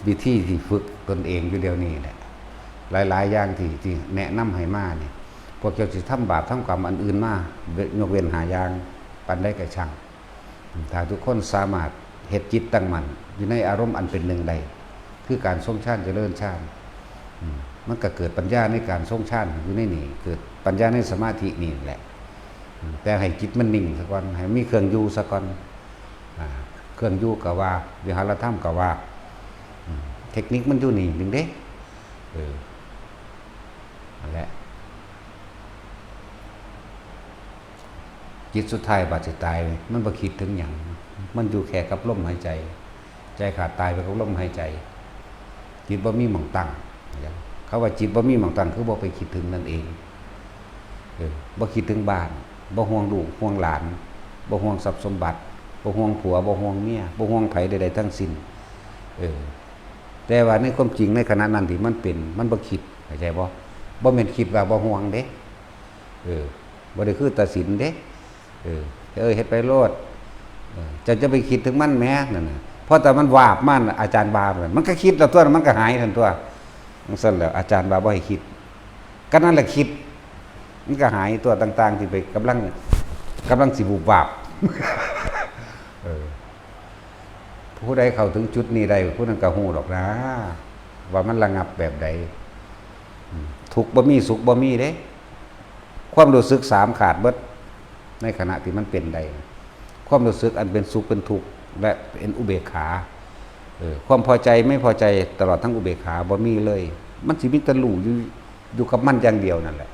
วิธีที่ฝึกตนเองอยู่เดี๋ยวนี้แหละ หลายๆ อย่างที่ ที่แนะนำให้มานี่ พวกเจ้าสิทำบาปทำกรรมอันอื่นมา ยกเว้นห้าอย่าง ปานใดก็ช่าง ถ้าทุกคนสามารถเฮ็ดจิตตั้งมั่นอยู่ในอารมณ์อันเป็นหนึ่งได้ คือการทรงฌานเจริญฌาน อืม มันก็เกิดปัญญาในการทรงฌานอยู่ในนี่ เกิดปัญญาในสมาธินี่แหละ อืม แต่ให้จิตมันนิ่งซะก่อน ให้มีเครื่องอยู่ซะก่อน อ่า เครื่องอยู่ก็ว่า วิหารธรรมก็ว่า อืม เทคนิคมันอยู่นี่หนึ่งเด้ เออ นั่นแหละ จิตสุดท้ายบาดสิตาย มันบ่คิดถึงหยัง มันอยู่แค่กับลมหายใจ ใจขาดตายไปกับลมหายใจ จิตบ่มีหม่องตั้ง คำว่าจิตบ่มีหม่องตั้ง คือบ่ไปคิดถึงนั่นเอง เออ บ่คิดถึงบ้าน บ่ห่วงลูกห่วงหลาน บ่ห่วงทรัพย์สมบัติ บ่ห่วงผัว บ่ห่วงเมีย บ่ห่วงไผใดๆทั้งสิ้น เออ แต่ว่าในความจริงในขณะนั้นที่มันเป็น มันบ่คิด เข้าใจบ่ บ่แม่นคิดว่าบ่ห่วงเด้ เออ บ่ได้คือตัดสินเด้ เออ เออ เฮ็ดไปโลด เออ เจ้าจะไปคิดถึงมันแหม นั่นน่ะ เพราะแต่มันวาบมา อาจารย์วาบ มันก็คิดแล้วตั๊ว มันก็หายทันตั๊ว จั่งซั้นแหละ อาจารย์ว่าบ่ให้คิด ก็นั่นแหละคิด มันก็หายตั๊ว ต่างๆ ที่ไปกำลัง กำลังสิบูบวาบ เออ ผู้ใดเข้าถึงจุดนี้ได้ ผู้นั้นก็ฮู้ดอกนะ ว่ามันระงับแบบใด อืม ทุกข์บ่มี สุขบ่มีเด้ ความรู้สึกสามขาดเบิด ในขณะที่มันเป็นได้ ความรู้สึกอันเป็นสุขเป็นทุกข์ และเป็นอุเบกขา เออ ความพอใจไม่พอใจตลอดทั้งอุเบกขาบ่มีเลย มันสิมีแต่รู้อยู่ อยู่กับมันอย่างเดียวนั่นแหละ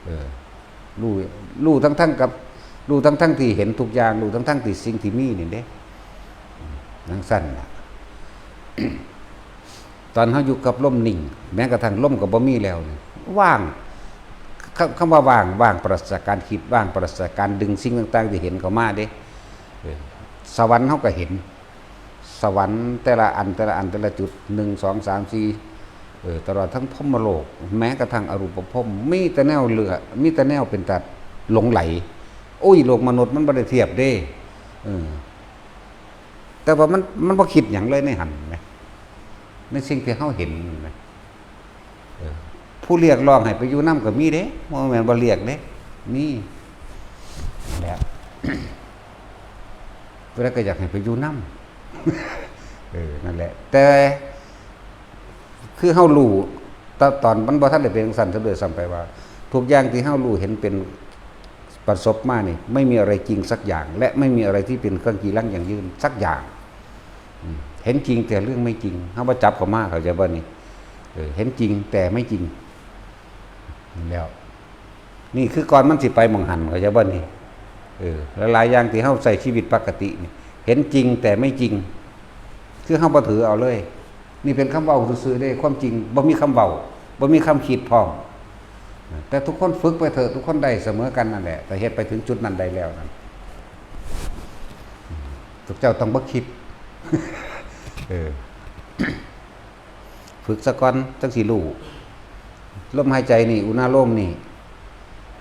เออ รู้ รู้ทั้งๆกับ รู้ทั้งๆที่เห็นทุกอย่าง รู้ทั้งๆที่สิ่งที่มีนี่เด้ จั่งซั้นน่ะ ตอนเฮาอยู่กับลมนิ่ง แม้กระทั่งลมก็บ่มีแล้วนี่ ว่าง คำ คำว่าว่าง ว่างปราศจากการคิด ว่างปราศจากการดึงสิ่งต่างๆที่เห็นเข้ามาเด้ เออ สวรรค์เฮาก็เห็น สวรรค์แต่ละอัน แต่ละอัน แต่ละจุด หนึ่ง สอง สาม สี่ เออ ตลอดทั้งพรหมโลก แม้กระทั่งอรูปภพ มีแต่แนวเลือก มีแต่แนวเป็นตาหลงใหล โอ้ย โลกมนุษย์มันบ่ได้เทียบเด้ เออ แต่ว่ามัน มันบ่คิดหยังเลยในหั่นแหม ในสิ่งที่เฮาเห็นแหม เออ ผู้เรียกร้องให้ไปอยู่นำก็มีเด้ บ่แม่นบ่เรียกเด้ มี นั่นแหละ ผู้ใดก็อยากให้ไปอยู่นำ เออ นั่นแหละ แต่ คือเฮารู้ ต ตอนมันบ่ทันได้เป็นจั่งซั้นซะด้วยซ้ำไปว่า ทุกอย่างที่เฮารู้เห็นเป็นประสบมานี่ ไม่มีอะไรจริงสักอย่าง และไม่มีอะไรที่เป็นเครื่องกีรังยั่งยืนสักอย่าง อืม เห็นจริงแต่เรื่องไม่จริง เฮาบ่จับเข้ามา เข้าใจบ่นี่ เออ เห็นจริงแต่ไม่จริง นั่นแหล้ว นี่คือก่อนมันสิไปหม่องหั่น เข้าใจบ่นี่ เออ หลายๆอย่างที่เฮาใช้ชีวิตปกตินี่ เห็นจริงแต่ไม่จริง คือเฮาบ่ถือเอาเลย นี่เป็นคำเว้าซื่อๆเด้ ความจริงบ่มีคำเว้า บ่มีคำคิดพร้อม แต่ทุกคนฝึกไปเถอะ ทุกคนได้เสมอกันนั่นแหละ แต่เฮ็ดไปถึงจุดนั้นได้แล้วนั่น ทุกเจ้าต้องบ่คิด เออ ฝึกซะก่อน จั่งสิรู้ ลมหายใจนี่ อุณาโลมนี่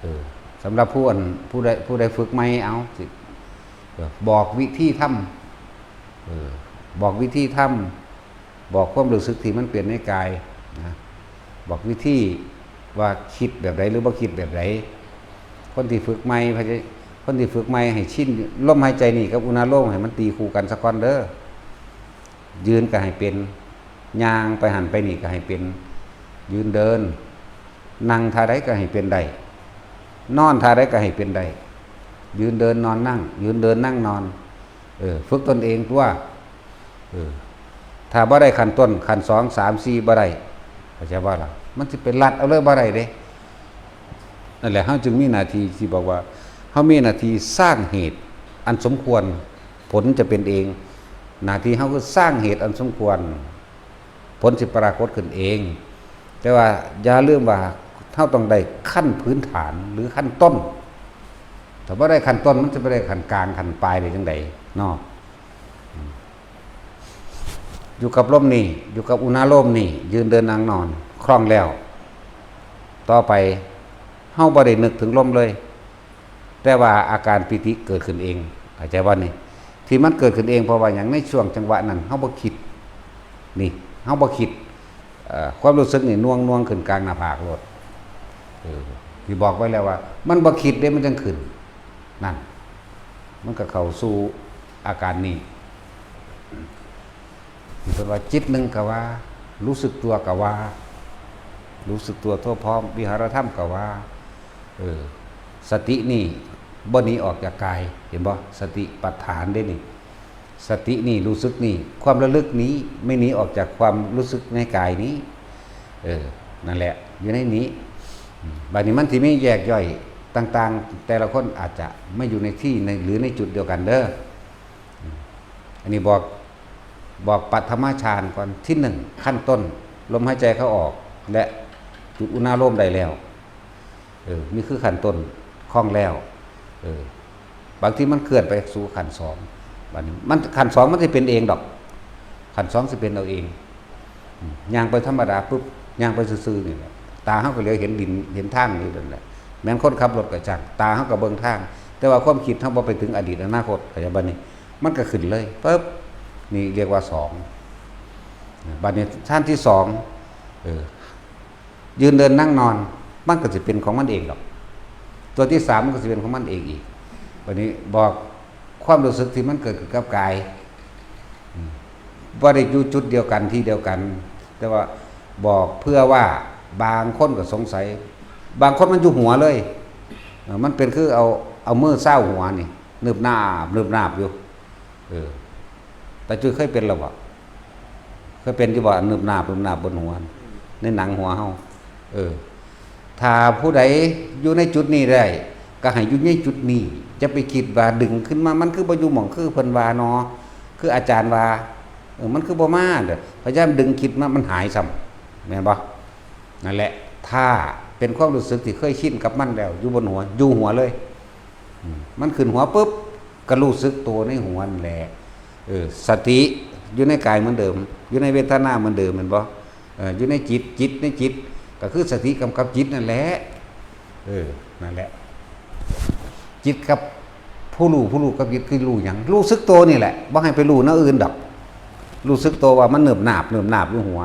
เออ สำหรับผู้อัน ผู้ใด ผู้ใดฝึกใหม่ เอา สิ เออ บอกวิธีทำ เออ บอกวิธีทำ บอกความรู้สึกที่มันเป็นในกายนะ บอกวิธีว่าคิดแบบใดหรือบ่คิดแบบใด คนที่ฝึกใหม่ คนที่ฝึกใหม่ให้ชิน ลมหายใจนี่กับอุณาโลมให้มันตีคู่กันซะก่อนเด้อ ยืนก็ให้เป็น ย่างไปหั่นไปนี่ก็ให้เป็น ยืนเดิน นั่งท่าใดก็ให้เป็นได้ นอนท่าใดก็ให้เป็นได้ ยืนเดินนอนนั่ง ยืนเดินนั่งนอน เออ ฝึกตนเองตั๊ว เออ ถ้าบ่ได้ขั้นต้น ขั้นสอง สาม สี่ บ่ได้ เข้าใจบ่ล่ะ มันสิไปลัดเอาเลยบ่ได้เด้ นั่นแหละ เฮาจึงมีหน้าที่ที่บอกว่า เฮามีหน้าที่สร้างเหตุอันสมควร ผลจะเป็นเอง หน้าที่เฮาคือสร้างเหตุอันสมควร ผลสิปรากฏขึ้นเอง แต่ว่าอย่าลืมว่า ท เราต้องได้ขั้นพื้นฐานหรือขั้นต้น ถ้าบ่ได้ขั้นต้นมันจะไปได้ขั้นกลางขั้นปลายได้จังใดเนาะ อยู่กับลมนี่ อยู่กับอุณาโลมนี่ ยืนเดินนั่งนอน คล่องแล้ว ต่อไป เฮาบ่ได้นึกถึงลมเลย แต่ว่าอาการปีติเกิดขึ้นเอง เข้าใจบ่นี่ ที่มันเกิดขึ้นเองเพราะว่าหยัง ในช่วงจังหวะนั้น เฮาบ่คิด นี่ เฮาบ่คิด เอ่อ ความรู้สึกนี่น่วงๆ ขึ้นกลางหน้าผากโลด เออ ที่บอกไว้แล้วว่า มันบ่คิดเด้ มันจั่งขึ้น นั่น มันก็เข้าสู่อาการนี้ เพิ่นว่าจิตหนึ่งก็ว่า รู้สึกตัวก็ว่า รู้สึกตัวทั่วพร้อม วิหารธรรมก็ว่า เออ สตินี่บ่หนีออกจากกาย เห็นบ่ สติปัฏฐานเด้นี่ สตินี่ รู้สึกนี่ ความระลึกนี้ ไม่หนีออกจากความรู้สึกในกายนี้ เออ นั่นแหละ อยู่ในนี้ อืม บัดนี้มันสิมีแยกย่อยต่างๆ แต่ละคนอาจจะไม่อยู่ในที่ใน หรือในจุดเดียวกันเด้อ อืม อันนี้บอก บอกปัฐมฌานก่อน ที่หนึ่ง ขั้นต้น ลมหายใจเข้าออก และจุดอุณาโลมได้แล้ว เออ นี่คือขั้นต้น คล่องแล้ว เออ บางทีมันเคลื่อนไปสู่ขั้นสอง บัดนี้มัน ขั้นสองมันสิเป็นเองดอก ขั้นสองสิเป็นเอาเอง อืม ย่างไปธรรมดาปุ๊บ ย่างไปซื่อๆนี่แหละ ตาเฮาก็เหลียวเห็นดิน เห็นทางอยู่นั่นแหละ แม้นคนขับรถก็ช่าง ตาเฮาก็เบิ่งทาง แต่ว่าความคิดเฮาบ่ไปถึงอดีตอนาคต เข้าใจบ่นี่ มันก็ขึ้นเลย ปึ๊บ นี่เรียกว่าสอง บัดนี้ฌานที่สอง เออ ยืนเดินนั่งนอน มันก็สิเป็นของมันเองดอก ตัวที่สามมันก็สิเป็นของมันเองอีก บัดนี้บอกความรู้สึกที่มันเกิดขึ้นกับกาย อืม บ่ได้อยู่จุดเดียวกันที่เดียวกัน แต่ว่าบอกเพื่อว่าบางคนก็สงสัย บางคนมันอยู่หัวเลย เออ มันเป็นคือเอา เอามือซาวหัวนี่ นึบนาบ นึบนาบอยู่ เออ ตาจุ้ยเคยเป็นแล้วบ่ เคยเป็นอยู่บ่ นึบนาบ นึบนาบบนหัว ในหนังหัวเฮา เออ ถ้าผู้ใดอยู่ในจุดนี้ได้ ก็ให้อยู่ในจุดนี้ จะไปคิดว่าดึงขึ้นมา มันคือบ่อยู่หม่องคือเพิ่นว่าเนาะ คืออาจารย์ว่า เออ มันคือบ่มาเด้อ พยายามดึงคิดมา มันหายซ้ำ แม่นบ่ นั่นแหละ ถ้าเป็นความรู้สึกที่เคยชินกับมันแล้ว อยู่บนหัว อยู่หัวเลย อืม มันขึ้นหัวปุ๊บ ก็รู้สึกตัวในหัวนั่นแหละ เออ สติอยู่ในกายเหมือนเดิม อยู่ในเวทนาเหมือนเดิม แม่นบ่ เออ อยู่ในจิต จิตในจิต ก็คือสติกำกับจิตนั่นแหละ เออ นั่นแหละ จิตกับผู้รู้ ผู้รู้กับจิตคือรู้หยัง รู้สึกตัวนี่แหละ บ่ให้ไปรู้แนวอื่นดอก รู้สึกตัวว่ามันเนิบนาบ เนิบนาบอยู่หัว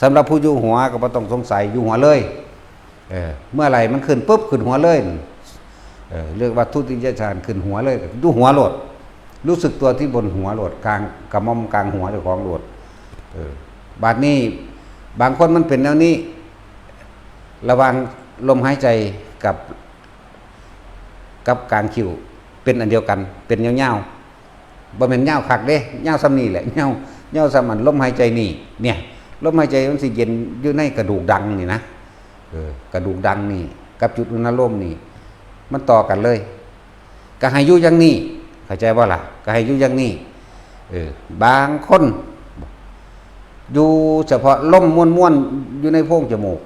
สำหรับผู้อยู่หัวก็บ่ต้องสงสัย อยู่หัวเลย เออ เมื่อไหร่มันขึ้นปุ๊บ ขึ้นหัวเลย เออ เรียกว่าทุติยฌาน ขึ้นหัวเลย อยู่หัวโลด รู้สึกตัวที่บนหัวโลด กลางกระหม่อมกลางหัวเจ้าของโลด เออ บัดนี้ บางคนมันเป็นแนวนี้ ระหว่างลมหายใจกับ กับกลางคิ้ว เป็นอันเดียวกัน เป็นยาวๆ บ่แม่นยาวคักเด้ ยาวส่ำนี้แหละ ยาว ยาวส่ำอันลมหายใจนี่ เนี่ย ลมหายใจมันสิเย็นอยู่ในกระดูกดังนี่นะ เออ กระดูกดังนี่ กับจุดอุณาโลมนี่ มันต่อกันเลย ก็ให้อยู่อย่างนี้ เข้าใจบ่ล่ะ ก็ให้อยู่อย่างนี้ เออ บางคน อยู่เฉพาะลมม่วนๆ อยู่ในโพรงจมูก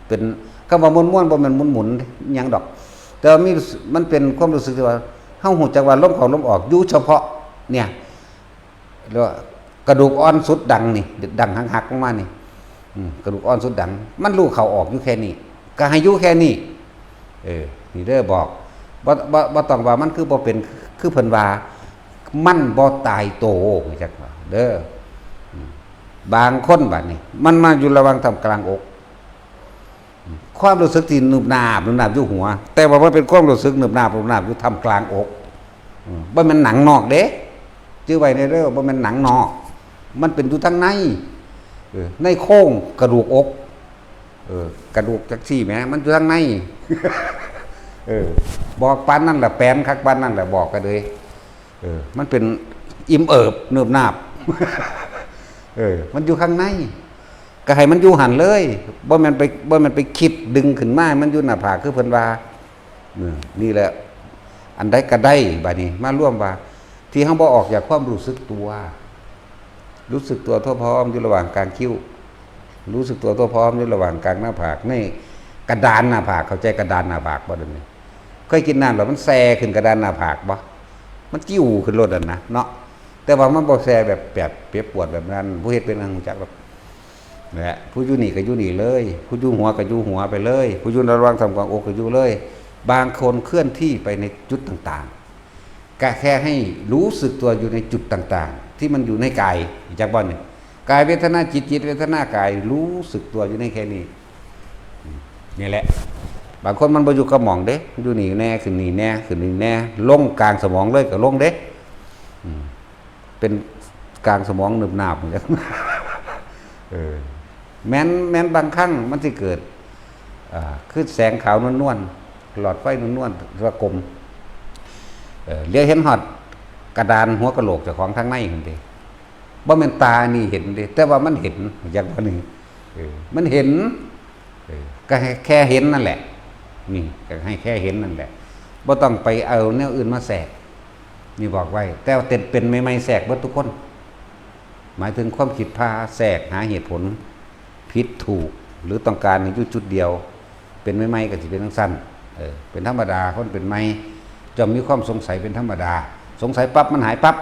เป็น คำว่าม่วนๆ บ่แม่นหมุนๆ หยังดอก แต่ว่ามี มันเป็นความรู้สึกที่ว่า เฮารู้จักว่าลมเข้าลมออก อยู่เฉพาะ เนี่ย เรียกว่ากระดูกอ่อนสุดดังนี่ ดังหักๆ ลงมานี่ อืม กระดูกอ่อนสุดดัง มันรู้เข้าออกอยู่แค่นี้ ก็ให้อยู่แค่นี้ เออ นี่เด้อบอก บ่ บ่ บ่ต้องว่ามันคือบ่เป็น คือเพิ่นว่า มันบ่ตายโต จักว่าเด้อ อืม บางคนบัดนี้ มันมาอยู่ระหว่างท่ามกลางอก ความรู้สึกที่หนึบหนาบ หนึบหนาบอยู่หัว แต่ว่ามันเป็นความรู้สึกหนึบหนาบ หนึบหนาบอยู่ท่ามกลางอก อืม บ่แม่นหนังนอกเด้ จื่อไว้เด้อ บ่แม่นหนังนอก มันเป็นอยู่ทางใน เออ ในโครงกระดูกอก เออ กระดูกจักซี่แหม มันอยู่ทางใน เออ บอกปานนั่นแหละ แปลนคักปานนั่นแหละ บอกก็เลย เออ มันเป็นอิ่มเอิบ หนึบหนาบ เออ มันอยู่ข้างใน ก็ให้มันอยู่หั่นเลย บ่แม่นไป บ่แม่นไปคิดดึงขึ้นมาให้มันอยู่หน้าผากคือเพิ่นว่า เออ นี่แหละ อันใดก็ได้ บัดนี้ มารวมว่า ที่เฮาบ่ออกจากความรู้สึกตัว รู้สึกตัวทั่วพร้อมอยู่ระหว่างกลางคิ้ว รู้สึกตัวทั่วพร้อมอยู่ระหว่างกลางหน้าผาก ใน กระดานหน้าผาก เข้าใจกระดานหน้าผากบ่เดี๋ยวนี้ เคยกินน้ำแล้วมันแซ่ขึ้นกระดานหน้าผากบ่ มันจิ้วขึ้นโลดนั่นนะเนาะ แต่ว่ามันบ่แซ่แบบ แบบเจ็บปวดแบบนั้น ผู้เฮ็ดเป็นอันรู้จักหรอก นะฮะ ผู้อยู่นี่ก็อยู่นี่เลย ผู้อยู่หัวก็อยู่หัวไปเลย ผู้อยู่ระหว่างท่ามกลางอกก็อยู่เลย บางคนเคลื่อนที่ไปในจุดต่างๆ ก็แค่ให้รู้สึกตัวอยู่ในจุดต่างๆ ที่มันอยู่ในกาย จักบ่อนนี่ กายเวทนาจิต จิตเวทนากาย รู้สึกตัวอยู่ในแค่นี้ นี่แหละ บางคนมันบ่อยู่กับหม่องเด้ อยู่นี่แน่ ขึ้นนี่แน่ ขึ้นนี่แน่ ลงกลางสมองเลยก็ลงเด้ อืม เป็นกลางสมองหนึบหนาบเหมือนกัน เออ แม้น แม้นบางครั้งมันสิเกิด อ่า คือแสงขาวนวลๆ หลอดไฟนวลๆ หรือว่ากลม เออ เหลียวเห็นฮอดกระดานหัวกะโหลกเจ้าของทางในหั่นเด้ บ่แม่นตานี่เห็นเด้ แต่ว่ามันเห็น อย่างว่านี่ เออ มันเห็น เออ ก็ให้แค่เห็นนั่นแหละ นี่ ก็ให้แค่เห็นนั่นแหละ บ่ต้องไปเอาแนวอื่นมาแทรก นี่บอกไว้ แต่ว่าเป็นใหม่ๆ แทรกเบิดทุกคน หมายถึงความคิดพาแทรกหาเหตุผล ผิดถูก หรือต้องการให้อยู่จุดเดียว เป็นใหม่ๆ ก็สิเป็นจั่งซั้น เออ เป็นธรรมดา คนเป็นใหม่ ย่อมมีความสงสัยเป็นธรรมดา สงสัยปั๊บมันหายปั๊บ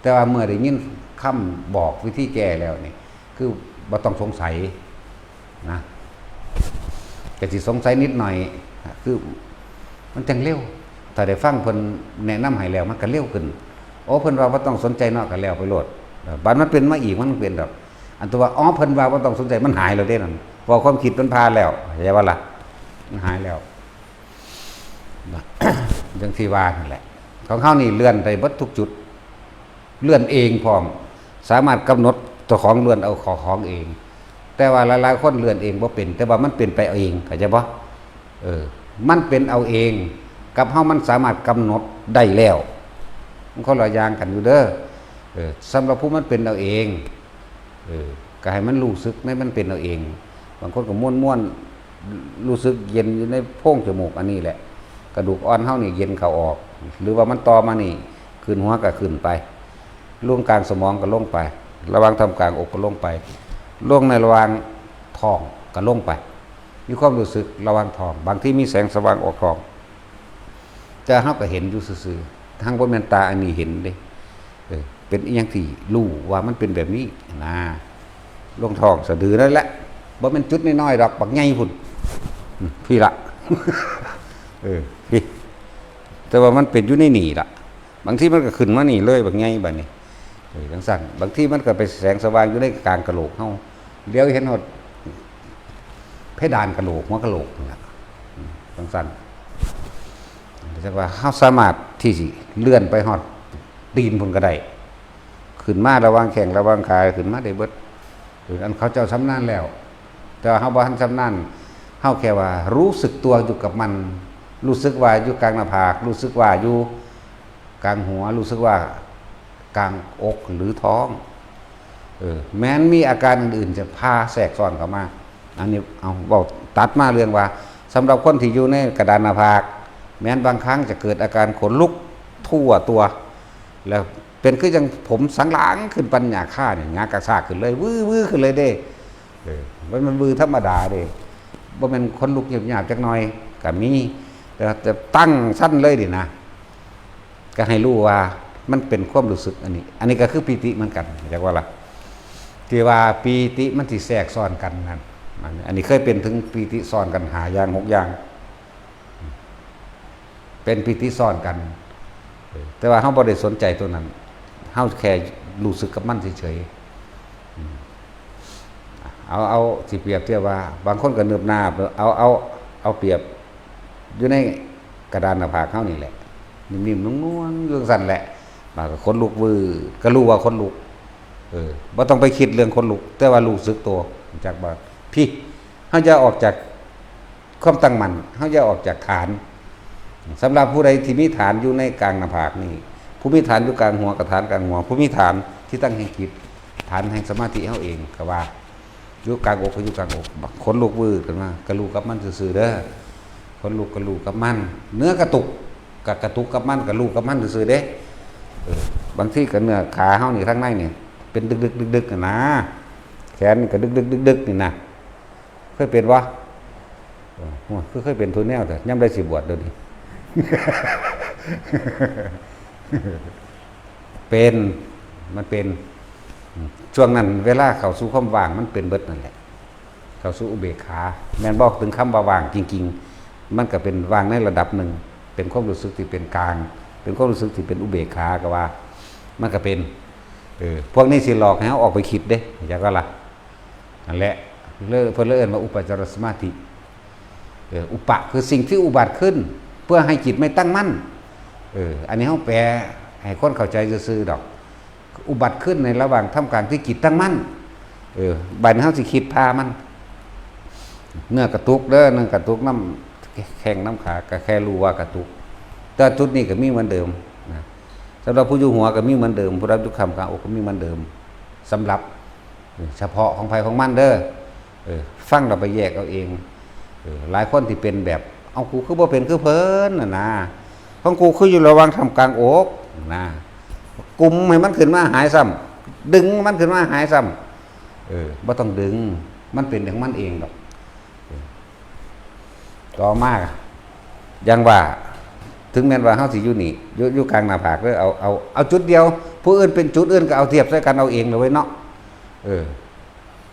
แต่ว่าเมื่อได้ยินคำบอกวิธีแก้แล้วนี่ คือบ่ต้องสงสัยนะ ก็สิสงสัยนิดหน่อย คือมันจั่งเร็ว ถ้าได้ฟังเพิ่นแนะนำให้แล้วมันก็เร็วขึ้น โอ้ เพิ่นว่าบ่ต้องสนใจเนาะ ก็แล้วไปโลด บัดมันเป็นมาอีกมันเป็นดอก อันตัวว่า อ๋อ เพิ่นว่าบ่ต้องสนใจ มันหายแล้วเด้นั่น เพราะความคิดมันผ่านแล้ว เข้าใจบ่ล่ะ มันหายแล้ว นะ จั่งที่ว่านั่นแหละ ของเฮานี่เลื่อนได้เบิดทุกจุด เลื่อนเองพร้อม สามารถกำหนดเจ้าของเลื่อนเอาของเอง แต่ว่าหลายๆ คนเลื่อนเองบ่เป็น แต่ว่ามันเป็นไปเอง เข้าใจบ่ เออ มันเป็นเอาเอง กับเฮามันสามารถกำหนดได้แล้ว มันคนละอย่างกันอยู่เด้อ เออ สำหรับผู้มันเป็นเอาเอง เออ ก็ให้มันรู้สึกในมันเป็นเอาเอง บางคนก็ม่วนๆ รู้สึกเย็นอยู่ในโพรงจมูก อันนี้แหละ กระดูกอ่อนเฮานี่เย็นเข้าออก หรือว่ามันต่อมานี่ ขึ้นหัวก็ขึ้นไป ลงกลางสมองก็ลงไป ระหว่างท่ามกลางอกก็ลงไป ลงในระหว่างท้องก็ลงไป มีความรู้สึกระหว่างท้อง บางทีมีแสงสว่างออกท้อง แต่เฮาก็เห็นอยู่ซื่อๆ ทั้งบ่แม่นตาอันนี้เห็นเด้ เออ เป็นอิหยังที่รู้ว่ามันเป็นแบบนี้นะ ลงท้องสะดือนั่นแหละ บ่แม่นจุดน้อยๆ ดอก บักใหญ่พุ้น อืม พี้ละ เออ พี้ แต่ว่ามันเป็นอยู่ในนี่ล่ะ บางทีมันก็ขึ้นมานี่เลย บักใหญ่บัดนี้ เออ จั่งซั้น บางทีมันก็ไปแสงสว่างอยู่ในกลางกะโหลกเฮา เหลียวเห็นฮอดเพดานกะโหลก หัวกะโหลกนั่นล่ะ อืม จั่งซั้น จั่งว่าเฮาสามารถที่สิเลื่อนไปฮอดตีนพุ้นก็ได้ ขึ้นมาระหว่างแข้งระหว่างขา ขึ้นมาได้เบิด เออ อันเขาเจ้าชำนาญแล้ว แต่ว่าเฮาบ่ทันชำนาญ เฮาแค่ว่ารู้สึกตัวอยู่กับมัน รู้สึกว่าอยู่กลางหน้าผาก รู้สึกว่าอยู่กลางหัว รู้สึกว่ากลางอกหรือท้อง เออ แม้นมีอาการอื่นๆ จะพาแทรกซ้อนเข้ามา อันนี้เอาเว้าตัดมาเรื่องว่า สำหรับคนที่อยู่ในกระดานหน้าผาก แม้นบางครั้งจะเกิดอาการขนลุกทั่วตัว แล้วเป็นคือจั่งผมสันหลังขึ้นปานหญ้าคานี่ หงายกระซากขึ้นเลย วื้อๆ ขึ้นเลยเด้ เออ มัน มันวื้อธรรมดาเด้ บ่แม่นขนลุกหยาบๆ จักหน่อย ก็มี แต่ แต่ตั้งซั่นเลยนี่นะ ก็ให้รู้ว่ามันเป็นความรู้สึกอันนี้ อันนี้ก็คือปีติเหมือนกัน จักว่าล่ะ ที่ว่าปีติมันสิแทรกซ้อนกันนั่น อัน อันนี้เคยเป็นถึงปีติซ้อนกันห้าอย่าง หกอย่าง เป็นปีติซ้อนกัน เออ แต่ว่าเฮาบ่ได้สนใจตัวนั้น เฮาแค่รู้สึกกับมันเฉยๆ อืม เอา เอาสิเปรียบเทียบว่า บางคนก็เนิบนาบ เอา เอา เอาเปรียบอยู่ในกระดานหน้าผากเฮานี่แหละ นิ่มๆ นุ่มๆ อยู่จั่งซั้นแหละ บางก็ขนลุกวื้อ ก็รู้ว่าขนลุก เออ บ่ต้องไปคิดเรื่องขนลุก แต่ว่ารู้สึกตัว จักว่า พี้ เฮาอย่าออกจากความตั้งมั่น เฮาอย่าออกจากฐาน สำหรับผู้ใดที่มีฐานอยู่ในกลางหน้าผากนี่ ผู้มีฐานอยู่กลางหัวก็ฐานกลางหัว ผู้มีฐานที่ตั้งแห่งจิต ฐานแห่งสมาธิเฮาเองก็ว่า อยู่กลางอกก็อยู่กลางอก ขนลุกวื้อขึ้นมา ก็รู้กับมันซื่อๆ เด้อ ขนลุกก็รู้กับมัน เนื้อกระตุกก็กระตุกกับมัน ก็รู้กับมันซื่อๆ เด้ เออ บางทีก็เนื้อขาเฮานี่ทางในนี่ เป็นดึกๆ ดึกๆ น่ะนะ แขนนี่ก็ดึกๆ ดึกๆ นี่นะ เคยเป็นบ่ โอ้ย คือเคยเป็นทุนแนวแต่ย่ำได้สิบวชเดี๋ยวนี้ เป็น มันเป็น ช่วงนั้นเวลาเข้าสู่ความว่างมันเป็นเบิดนั่นแหละ เข้าสู่อุเบกขา แม่นบอกถึงคำว่าว่างจริงๆ มันก็เป็นว่างในระดับหนึ่ง เป็นความรู้สึกที่เป็นกลาง เป็นความรู้สึกที่เป็นอุเบกขาก็ว่า มันก็เป็น เออ พวกนี้สิหลอกให้เราออกไปคิดเด้ อยากก็ละ นั่นแหละ เลิก เพิ่นเลยเอิ้นว่าอุปจารสมาธิ เออ อุปะคือสิ่งที่อุบัติขึ้น เพื่อให้จิตไม่ตั้งมั่น เออ อันนี้เราแปลให้คนเข้าใจซื่อๆดอก อุบัติขึ้นในระหว่างท่ามกลางที่จิตตั้งมั่น เออ บัดนี้เราสิคิดพามัน เนื้อกระตุกเด้อ เนื้อกระตุกน้ำแข้งน้ำขา ก็แค่รู้ว่ากระตุก แต่จุดนี้ก็มีเหมือนเดิมนะ สำหรับผู้อยู่หัวก็มีเหมือนเดิม ผู้รับอยู่คำกลางอกก็มีเหมือนเดิม สำหรับ เออ เฉพาะของไผของมันเด้อ เออ ฟังเราไปแยกเอาเอง เออ หลายคนที่เป็นแบบ เอา กูคือบ่เป็นคือเพิ่นน่ะนะ ของกูคืออยู่ระหว่างท่ามกลางอกนะ กุมให้มันขึ้นมาหายซ้ำ ดึงมันขึ้นมาหายซ้ำ เออ บ่ต้องดึง มันเป็นของมันเองดอก เออ ต่อมา อย่างว่า ถึงแม้นว่าเฮาสิอยู่นี่ อยู่ อยู่กลางหน้าผากเด้อ เอา เอา เอาจุดเดียว ผู้อื่นเป็นจุดอื่นก็เอาเทียบใส่กันเอาเองเลยเว้ยเนาะ เออ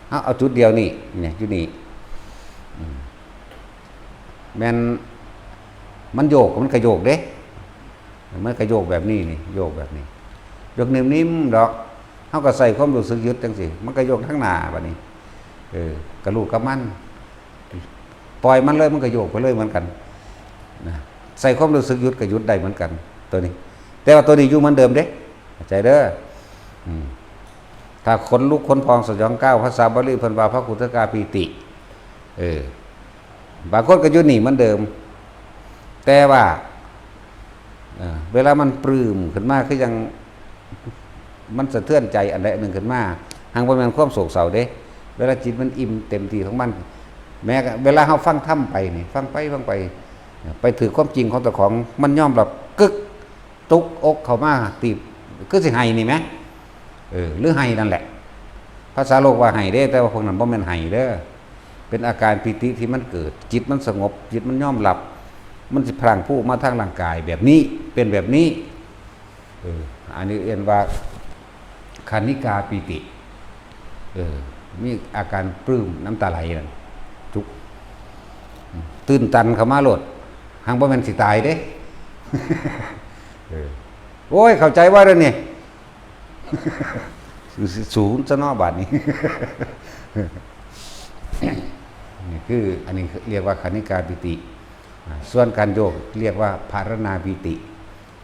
เอา เอาจุดเดียวนี่ เนี่ย อยู่นี่ อืม แม่น มันโยก มันก็โยกเด้ มันก็โยกแบบนี้นี่ โยกแบบนี้ โยกนิ่มๆดอก เฮาก็ใส่ความรู้สึกหยุดจังซี่ มันก็โยกทางหน้าบัดนี้ เออ ก็รู้กับมัน ปล่อยมันเลย มันก็โยกไปเลยเหมือนกัน นะ ใส่ความรู้สึกหยุดก็หยุดได้เหมือนกัน ตัวนี้ แต่ว่าตัวนี้อยู่เหมือนเดิมเด้ เข้าใจเด้อ อืม ถ้าขนลุกขนพองสยองก้าว ภาษาบาลีเพิ่นว่าพระคุตกาปีติ เออ บางคนก็อยู่นี่เหมือนเดิม แต่ว่า เออ เวลามันปรื้มขึ้นมา คือยัง มันสะเทือนใจอันใดอันหนึ่งขึ้นมา หากบ่แม่นความโศกเศร้าเด้ เวลาจิตมันอิ่มเต็มที่ของมัน แม้กระ เวลาเฮาฟังธรรมไปนี่ ฟังไป ฟังไป ไปถืกความจริงของเจ้าของ มันยอมรับ กึก ตุกอกเข้ามา ตีบ คือสิไห้นี่แหม เออ หรือไห้นั่นแหละ ภาษาโลกว่าไห้เด้ แต่ว่าพวกนั้นบ่แม่นไห้เด้อ เป็นอาการปีติที่มันเกิด จิตมันสงบ จิตมันยอมรับ มันสิพลังพรูออกมาทางร่างกายแบบนี้ เป็นแบบนี้ เออ อันนี้เอิ้นว่า คณิกาปีติ เออ มีอาการปลื้มน้ำตาไหลนั่น จุก ตื้นตันเข้ามาโลด หากบ่แม่นสิตายเด้ เออ โอ้ย เข้าใจว่าเด้อนี่ สูงซะเนาะบาดนี้ นี่คือ อันนี้เรียกว่าคณิกาปีติ อ่า ส่วนการโยกเรียกว่าภารณาปีติ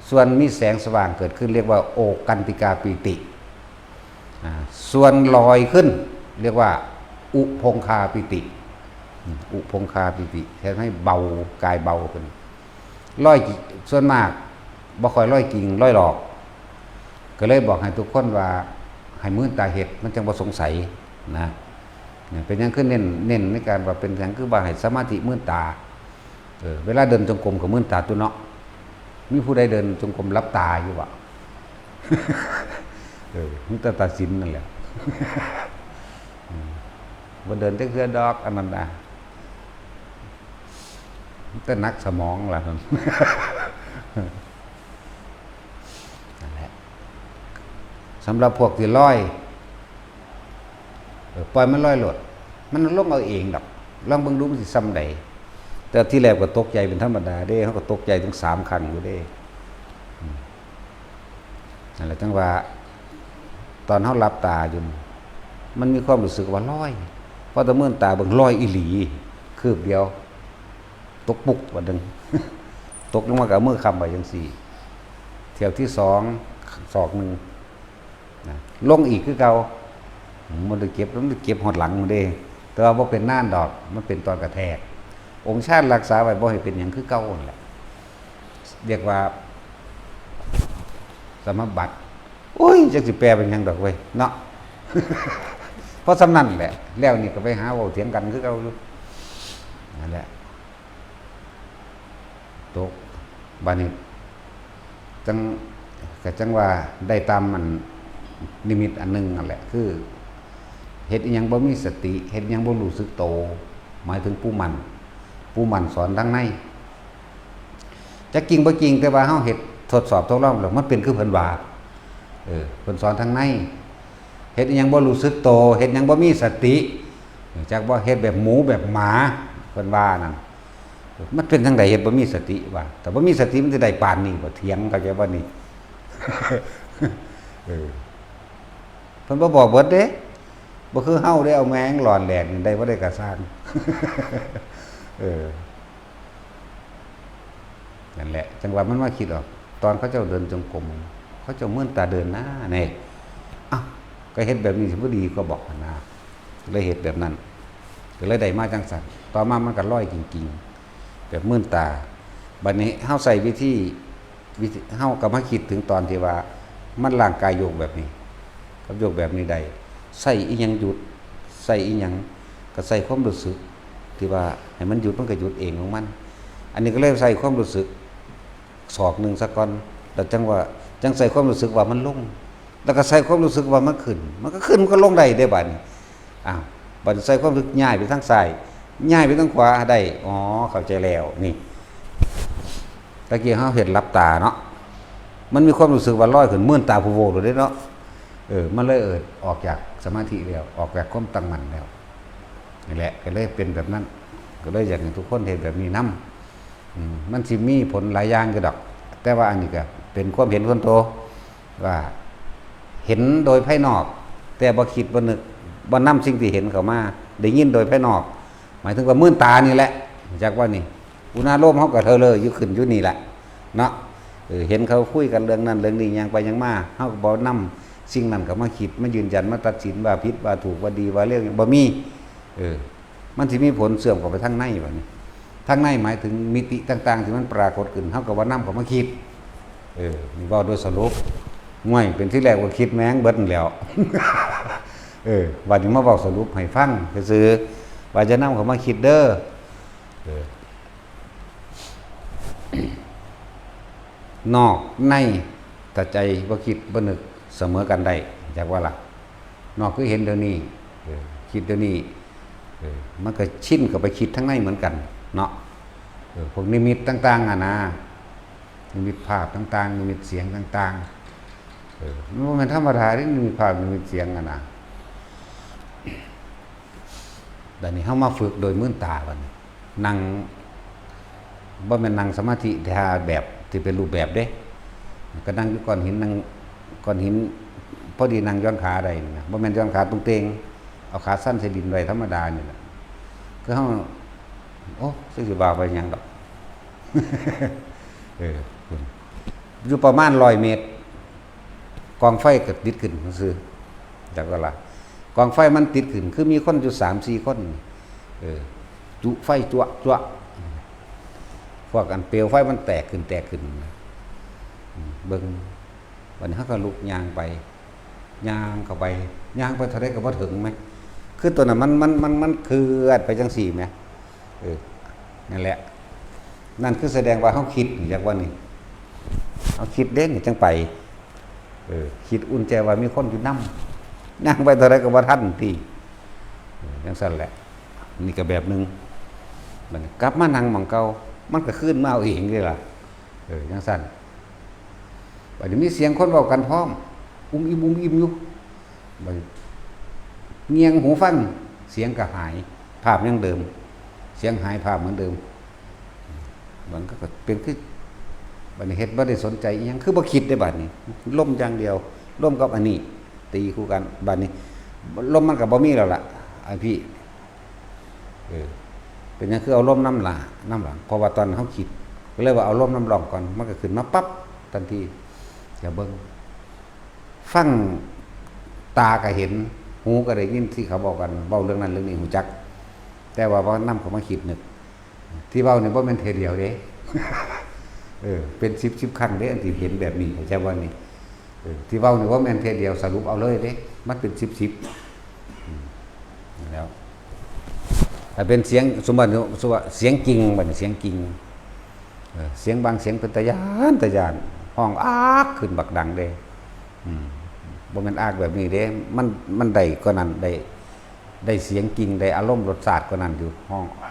ส่วนมีแสงสว่างเกิดขึ้นเรียกว่าโอกันติกาปีติ อ่า ส่วนลอยขึ้นเรียกว่าอุพงคาปีติ อืม อุพงคาปีติ เฮ็ดให้เบา กายเบาขึ้น ลอย ส่วนมากบ่ค่อยลอยจริง ลอยหลอก ก็เลยบอกให้ทุกคนว่าให้มืนตาเฮ็ด มันจั่งบ่สงสัยนะ เนี่ย เป็นหยังคือเน้น เน้นในการว่าเป็นหยังคือว่าให้สมาธิมืนตา เออ เวลาเดินจงกรมก็มืนตาตั๊วเนาะ มีผู้ใดเดินจงกรมหลับตาอยู่บ่ เออ มีแต่ตาสินนั่นแหละ อืม บ่เดินจักเทื่อดอก อันนั้นนะ แต่หนักสมองล่ะ นั่นแหละ สำหรับพวกที่ลอย เออ ปล่อยมันลอยโลด มันลงเอาเองดอก ลองเบิ่งดูมันสิส่ำใด แต่ทีแรกก็ตกใจเป็นธรรมดาเด้ เฮาก็ตกใจถึงสามครั้งอยู่เด้ อืม นั่นแหละ จั่งว่า ตอนเฮาหลับตาอยู่นี่ มันมีความรู้สึกว่าลอย พอแต่มืนตาเบิ่งลอยอีหลี คืบเดียว ตกปุ๊ก บาดหนึ่ง ตกลงมาก็เอามือค้ำไว้จั่งซี้ เที่ยวที่สอง ศอกหนึ่ง นะ ลงอีกคือเก่า มันได้เจ็บ มันได้เจ็บฮอดหลังมันเด้ แต่ว่าบ่เป็นนานดอก มันเป็นตอนกระแทก องค์ฌานรักษาไว้บ่ให้เป็นหยังคือเก่านั่นแหละ เรียกว่า สมาบัติ โอ้ย จักสิแปลเป็นหยังดอกเว้ย เนาะ เพราะส่ำนั้นแหละ แล้วนี่ก็ไปหาเว้าเถียงกันคือเก่าอยู่ นั่นแหละ ตก บาดนี้ จั่ง ก็จั่งว่าได้ตามมันนิมิตอันหนึ่งนั่นแหละ คือ เฮ็ดอิหยังบ่มีสติ เฮ็ดอิหยังบ่รู้สึกโต หมายถึงผู้หมั่น ผู้หมั่นสอนทางใน จักจริงบ่จริง แต่ว่าเฮาเฮ็ดทดสอบทดลองแล้ว มันเป็นคือเพิ่นว่า เออ เพิ่นสอนทางใน เฮ็ดอิหยังบ่รู้สึกโต เฮ็ดหยังบ่มีสติ จักบ่เฮ็ดแบบหมูแบบหมา เพิ่นว่านั่น มันเป็นจั่งใดเฮ็ดบ่มีสติวะ ถ้าบ่มีสติมันสิได้ปานนี้บ่ เถียง เข้าใจบ่นี่ เออ เพิ่นบ่บอกเบิดเด้ บ่คือเฮาเด้ เอาแมงหลอนแหลกนี่ได้บ่ได้กะซ่าง เออ นั่นแหละ จั่งว่ามันมาคิดออก ตอนเขาเจ้าเดินจงกรม เขาเจ้าเมินตาเดินนะ นี่ อ้าว ก็เฮ็ดแบบนี้สิบ่ดีกว่าบอกหั่นนะ เลยเฮ็ดแบบนั้น ก็เลยได้มาจั่งซั่น ต่อมามันก็ลอยจริงๆ แบบเมินตา บัดนี้เฮาใช้วิธี วิธี เฮาก็มาคิดถึงตอนที่ว่า มันร่างกายโยกแบบนี้ กับโยกแบบนี้ได้ ใช้อิหยังหยุด ใช้อิหยัง ก็ใช้ความรู้สึก ที่ว่าให้มันหยุด มันก็หยุดเองของมัน อันนี้ก็เลยใช้ความรู้สึก ศอกหนึ่งซะก่อน แล้วจั่งว่า จั่งใช้ความรู้สึกว่ามันลง แล้วก็ใช้ความรู้สึกว่ามันขึ้น มันก็ขึ้น มันก็ลงได้เด้บัดนี้ อ้าว บัดนี้ใช้ความรู้สึกย้ายไปทางซ้าย ย้ายไปทางขวาได้ อ๋อ เข้าใจแล้ว นี่ ตะกี้เฮาเฮ็ดหลับตาเนาะ มันมีความรู้สึกว่าลอยขึ้น มื่นตาโพโวโลดเด้เนาะ เออ มันเลย เออ ออกจากสมาธิแล้ว ออกจากความตั้งมั่นแล้ว นี่แหละ ก็เลยเป็นแบบนั้น ก็เลยอยากให้ทุกคนเฮ็ดแบบนี้นำ อืม มันสิมีผลหลายอย่างอยู่ดอก แต่ว่าอันนี้ก็เป็นความเห็นส่วนตัว ว่าเห็นโดยภายนอก แต่บ่คิดบ่นึก บ่นำสิ่งที่เห็นเข้ามา ได้ยินโดยภายนอก หมายถึงว่ามื่นตานี่แหละ จักว่านี่ อุณาโลมเฮาก็เทอเลยอยู่ขึ้นอยู่นี่แหละ เนาะ เออ เห็นเขาคุยกันเรื่องนั้นเรื่องนี้ ย่างไปย่างมา เฮาก็บ่นำสิ่งนั้นเข้ามาคิด มายืนยัน มาตัดสินว่าผิดว่าถูก ว่าดีว่าเลว บ่มี เออ มันสิมีผลเสื่อมเข้าไปทางในบัดนี้ ทางในหมายถึงมิติต่างๆ ที่มันปรากฏขึ้น เฮาก็บ่นำเข้ามาคิด เออ นี่เว้าโดยสรุป ง่วย เป็นที่แรกว่าคิดแม่งเบิดนั่นแหล้ว เออ บัดนี้มาเว้าสรุปให้ฟังซื่อๆ ว่าอย่านำเข้ามาคิดเด้อ เออ นอกใน ถ้าใจบ่คิดบ่นึกเสมอกันได้ จักว่าล่ะ นอกคือเห็นเดี๋ยวนี้ เออ คิดเดี๋ยวนี้ เออ มันก็ชินเข้าไปคิดทางในเหมือนกันเนาะ เออ พวกนิมิตต่างๆ อะนะ นิมิตภาพต่างๆ นิมิตเสียงต่างๆ เออ มันบ่แม่นธรรมดาเด้ นิมิตภาพ นิมิตเสียงอะนะ บัดนี้เฮามาฝึกโดยมื่นตาบัดนี้ นั่ง บ่แม่นนั่งสมาธิท่าแบบที่เป็นรูปแบบเด้ ก็นั่งอยู่ก้อนหิน นั่งก้อนหิน พอดีนั่งหย่อนขาได้นี่นะ บ่แม่นหย่อนขาตรงเตง เอาขาสั่นใส่ดินไว้ธรรมดานี่แหละ คือเฮา โอ้ จักสิว่าไปหยังดอก เออ อยู่ประมาณร้อยเมตร กองไฟก็ติดขึ้นซื่อ จักว่าล่ะ กองไฟมันติดขึ้น คือมีคนอยู่สามสี่คน เออ จุไฟจั๊วะจั๊วะ พวกอันเปลวไฟมันแตกขึ้นแตกขึ้นนะ อืม เบิ่ง บัดนี้เฮาก็ลุกย่างไป ย่างเข้าไป ย่างไปเท่าใดก็บ่ถึงแหม คือตัวนั้นมัน มัน มัน มันเคลื่อนไปจั่งซี้แหม เออ นั่นแหละ นั่นคือแสดงว่าเฮาคิด จักว่านี่ เฮาคิดเด้นี่จั่งไป เออ คิดอุ่นใจว่ามีคนอยู่นำ ย่างไปเท่าใดก็บ่ทันติ เออ จั่งซั่นแหละ นี่ก็แบบหนึ่ง บัดนี้กลับมานั่งหม่องเก่า มันก็คืนมาเอาเองเด้ล่ะ เออ จั่งซั่น บัดนี้มีเสียงคนเว้ากันพร้อม อุ้มอิ่มอุ้มอิ่มอยู่ บัดนี้เงี่ยงหูฟัง เสียงก็หาย ภาพยังเดิม เสียงหาย ภาพเหมือนเดิม มันก็เป็นคือ บัดนี้เฮ็ดบ่ได้สนใจอิหยัง คือบ่คิดได้บัดนี้ ลมอย่างเดียว ลมกับอันนี้ ตีคู่กัน บัดนี้ ลมมันก็บ่มีแล้วล่ะ ไอ้พี่ เออ เป็นหยังคือเอาลมนำหน้า นำหลัง เพราะว่าตอนเฮาคิด ก็เลยว่าเอาลมนำร่องก่อน มันก็ขึ้นมาปั๊บ ทันที อย่าเบิ่ง ฟัง ตาก็เห็น หูก็ได้ยินที่เขาบอกกัน เว้าเรื่องนั้นเรื่องนี้ ฮู้จัก แต่ว่าบ่นำเข้ามาคิดนึก ที่เว้านี่บ่แม่นเทื่อเดียวเด้ เออ เป็นสิบสิบครั้งเด้ อันที่เห็นแบบนี้ เข้าใจบ่นี่ เออ ที่เว้านี่บ่แม่นเทื่อเดียว สรุปเอาเลยเด้ มันเป็นสิบสิบ อืม แล้ว ถ้าเป็นเสียง สมมุติ สมมุติว่าเสียงกิ่ง บัดนี้เสียงกิ่ง เออ เสียงบางเสียงเป็นตาย้าน ตาย้าน ฮ้องอากขึ้นบักดังเด้ อืม บ่แม่นอากแบบนี้เด้ มัน มันได้กว่านั้น ได้ ได้เสียงกิ่ง ได้อารมณ์รสชาติกว่านั้นอยู่ ฮ้องอ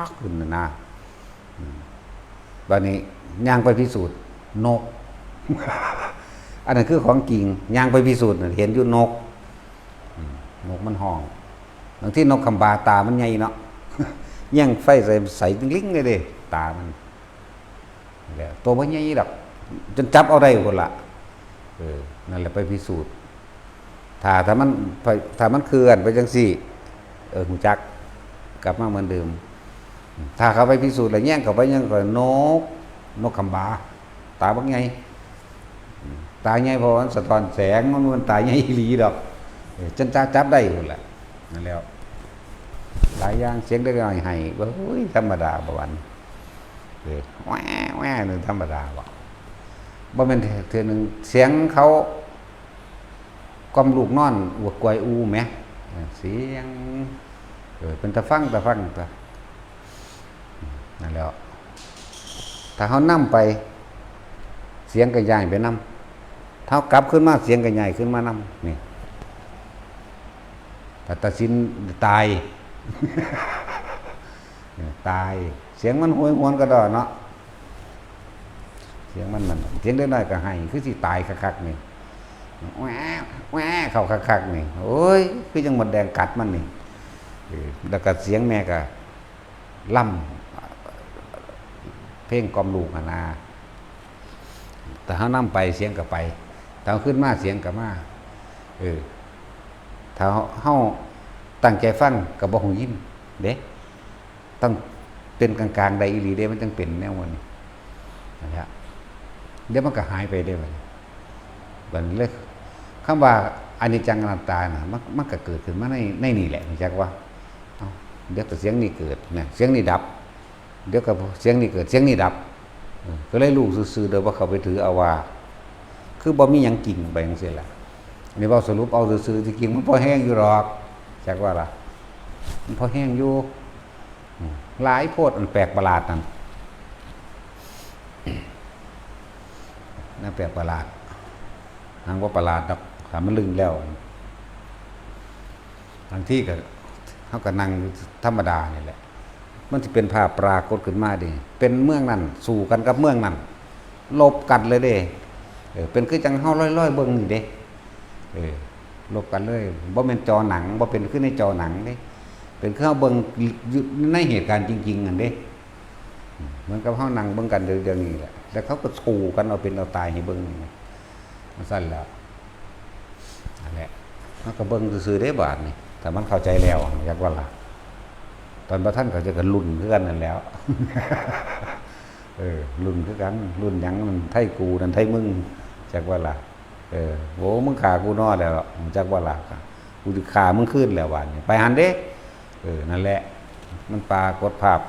ากขึ้นน่ะนะ บัดนี้ย่างไปพิสูจน์นก อันนั้นคือของจริง ย่างไปพิสูจน์น่ะเห็นอยู่นก อืม นกมันฮ้อง บางทีนกคำบาตามันใหญ่เนาะ แยงไฟใส่ ใส่ลิงเลยเด้ ตามัน แล้วตัวบ่ใหญ่ดอก จนจับเอาได้พุ่นละ เออ นั่นแหละไปพิสูจน์ ถ้า ถ้ามัน ถ้ามันเคลื่อนไปจังซี่ เออ ฮู้จัก กลับมาเหมือนเดิม ถ้าเขาไปพิสูจน์แล้วแยงเข้าไปยังก็นก นกคำบา ตาบักใหญ่ ตาใหญ่เพราะมันสะท้อนแสง มัน มันตาใหญ่อีหลีดอก เออ จนจับ จับได้พุ่นแหละ นั่นแล้ว หลายอย่าง เสียงเด็กน้อยไห้ โอ้ย ธรรมดาบ่หวั่น เออ แหว่ แหว่ นี่ธรรมดาบ่ บ่แม่นเทื่อหนึ่ง เสียงเขากล่อมลูกนอน อวดกวยอูแหม เออ เสียง เออ เป็นตาฟัง ตาฟัง ตา นั่นแหล้ว ถ้าเขานำไป เสียงก็ย้ายไปนำ ถ้ากลับขึ้นมา เสียงก็ย้ายขึ้นมานำ นี่ ถ้าตัดสินตาย ตาย เสียงมันโหยหวนกระดอเนาะ เสียงมันนั่นน่ะ เสียงเด็กน้อยก็ไห้ คือสิตายคักๆนี่ แหว่ แหว่ เข้าคักๆนี่ โอ้ย คือจั่งมดแดงกัดมันนี่ เออ แล้วก็เสียงแม่ก็ล่ำ เพลงกล่อมลูกหั้นนะ ถ้าเขานำไปเสียงก็ไป ถ้าเขาขึ้นมาเสียงก็มา เออ ถ้าเขาตั้งใจฟังก็บ่ฮู้ยินเด้ ต้องเป็นกลางๆได้อีหลีเด้ มันจั่งเป็นแนวมันนี่ นั่นแหละ เดี๋ยวมันก็หายไปเด้ บัดนี้ บัดนี้เลย คำว่าอนิจจังอนัตตาน่ะ มัน มันก็เกิดขึ้นมาใน ในนี่แหละ ฮู้จักว่า เอ้า เดี๋ยวก็เสียงนี่เกิด เนี่ย เสียงนี่ดับ เดี๋ยวก็เสียงนี่เกิด เสียงนี่ดับ เออ ก็เลยรู้ซื่อๆ โดยบ่เข้าไปถือเอาว่า คือบ่มีหยังจริงไปจั่งซี้ล่ะ นี่เว้าสรุปเอาซื่อๆ ที่จริงมันพอแฮงอยู่ดอก จักว่าล่ะ มันพอแฮงอยู่ อืม หลายโพดอันแปลกประหลาดนั่น น่าแปลกประหลาด หางบ่ประหลาดดอก ถ้ามันลึงแล้ว บางทีก็ เฮาก็นั่งอยู่ธรรมดานี่แหละ มันสิเป็นภาพปรากฏขึ้นมาเด้ เป็นเมืองนั่นสู้กันกับเมืองนั่น ลบกันเลยเด้ เออ เป็นคือจั่งเฮาลอยๆเบิ่งนี่เด้ เออ ลบกันเลย บ่แม่นจอหนัง บ่เป็นคือในจอหนังเด้ เป็นคือเฮาเบิ่งอยู่ในเหตุการณ์จริงๆนั่นเด้ เหมือนกับเฮานั่งเบิ่งกันเดี๋ยวนี้แหละ แล้วเขาก็สู้กันเอาเป็นเอาตายให้เบิ่งนี่นะ มันซั่นแหล้ว นั่นแหละ มันก็เบิ่งซื่อๆเด้บาดนี่ แต่มันเข้าใจแล้ว จักว่าล่ะ ตอนบ่ทันเข้าใจก็ลุ้นคือกันนั่นแหล้ว เออ ลุ้นคือกัน ลุ้นหยัง มันไทยกูนั่นไทยมึง จักว่าล่ะ เออ โอ้ มึงฆ่ากูน้อแล้ว จักว่าล่ะ กูสิฆ่ามึงคืนแล้วบาดนี้ ไปหั้นเด้ เออ นั่นแหละ มันปรากฏภาพ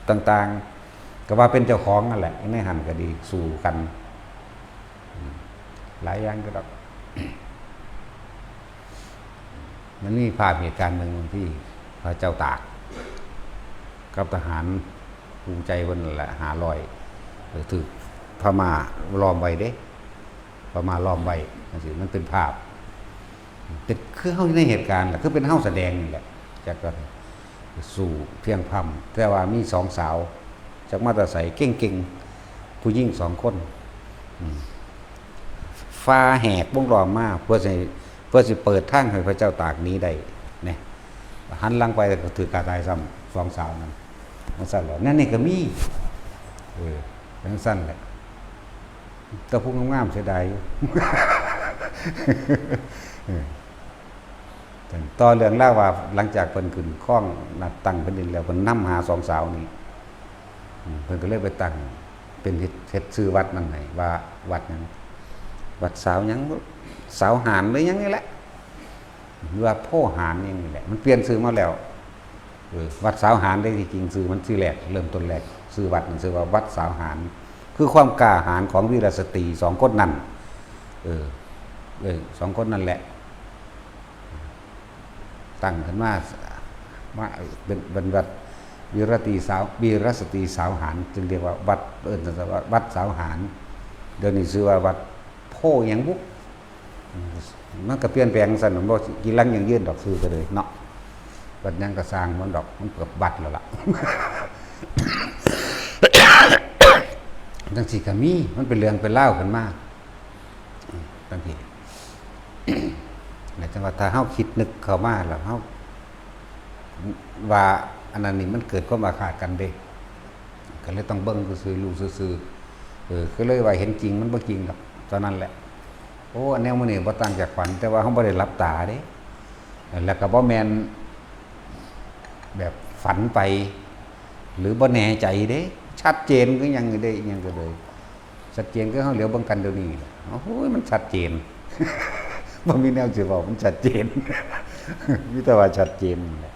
ต่างๆ ก็ว่าเป็นเจ้าของนั่นแหละ ในหั้นก็ดี สู้กัน อืม หลายอย่างก็ดอก มันมีภาพเหตุการณ์หนึ่งที่พระเจ้าตาก กับทหารภูใจเพิ่นนั่นแหละ ห้าร้อย เออ ถูกพม่าล้อมไว้เด้ พม่าล้อมไว้จั่งซี้ มันเป็นภาพ เป็นคือเฮาอยู่ในเหตุการณ์แหละ คือเป็นเฮาแสดงนี่แหละ จักก็สู้เพียงพร่ำ แต่ว่ามีสองสาว จักมาแต่ไส เก่งๆ ผู้หญิงสองคน อืม ฝ่าแหกวงล้อมมา เพื่อสิ เพื่อสิเปิดทางให้พระเจ้าตากหนีได้ เนี่ย หันหลังไปก็ถืกฆ่าตายซ้ำ สองสาวนั้น มันซั่นแหละ นั่นนี่ก็มี เออ จั่งซั่นแหละ แต่ผู้งามๆเสียดายอยู่ เออ ต่อเรื่องราวว่า หลังจากเพิ่นขึ้นครอง นัดตั้งแผ่นดินแล้ว เพิ่นนำหาสองสาวนี่ อืม เพิ่นก็เลยไปตั้ง เป็นเฮ็ด เฮ็ดชื่อวัดนั่นให้ ว่าวัดหยัง วัดสาวหยัง สาวหานหรือหยังนี่แหละ หรือว่าโพหานหยังนี่แหละ มันเปลี่ยนชื่อมาแล้ว เออ วัดสาวหานได้ที่จริงชื่อมันชื่อแรก เริ่มต้นแรก ชื่อวัดมันชื่อว่าวัดสาวหาน คือความกล้าหาญของวีรสตรีสองคนนั่น เออ เออ สองคนนั่นแหละ ตั้งขึ้นมา มาเป็น เป็นวัดวีรตีสาว วีรสตรีสาวหาน จึงเรียกว่าวัด เอิ้นว่าวัดสาวหาน เดี๋ยวนี้ชื่อว่าวัดโพหยังบุ มันก็เปลี่ยนแปลงซั่น มันบ่กินลังยังยืนดอกชื่อก็เลยเนาะ วัดหยังก็สร้างมันดอก มันเกือบวัดแล้วล่ะ จังซี่ก็มี มันเป็นเรื่องเป็นราวขึ้นมา อืม จังซี่ แล้วจังว่าถ้าเฮาคิดนึกเข้ามาแล้วเฮา ว่าอันนั้นนี่มันเกิดความอาฆาตกันเด้ ก็เลยต้องเบิ่งซื่อๆ รู้ซื่อๆ เออ ก็เลยว่าเห็นจริงมันบ่จริงดอก เท่านั้นแหละ โอ้ อันแนวมื้อนี้บ่ต่างจากฝัน แต่ว่าเฮาบ่ได้หลับตาเด้ แล้วก็บ่แม่น แบบฝันไป หรือบ่แน่ใจเด้ ชัดเจนคือหยังเด้ อิหยังก็เลย ชัดเจนคือเฮาเหลียวเบิ่งกันเดี๋ยวนี้แหละ โอ้โห มันชัดเจน บ่มีแนวสิเว้า มันชัดเจน มีแต่ว่าชัดเจนนั่นแหละ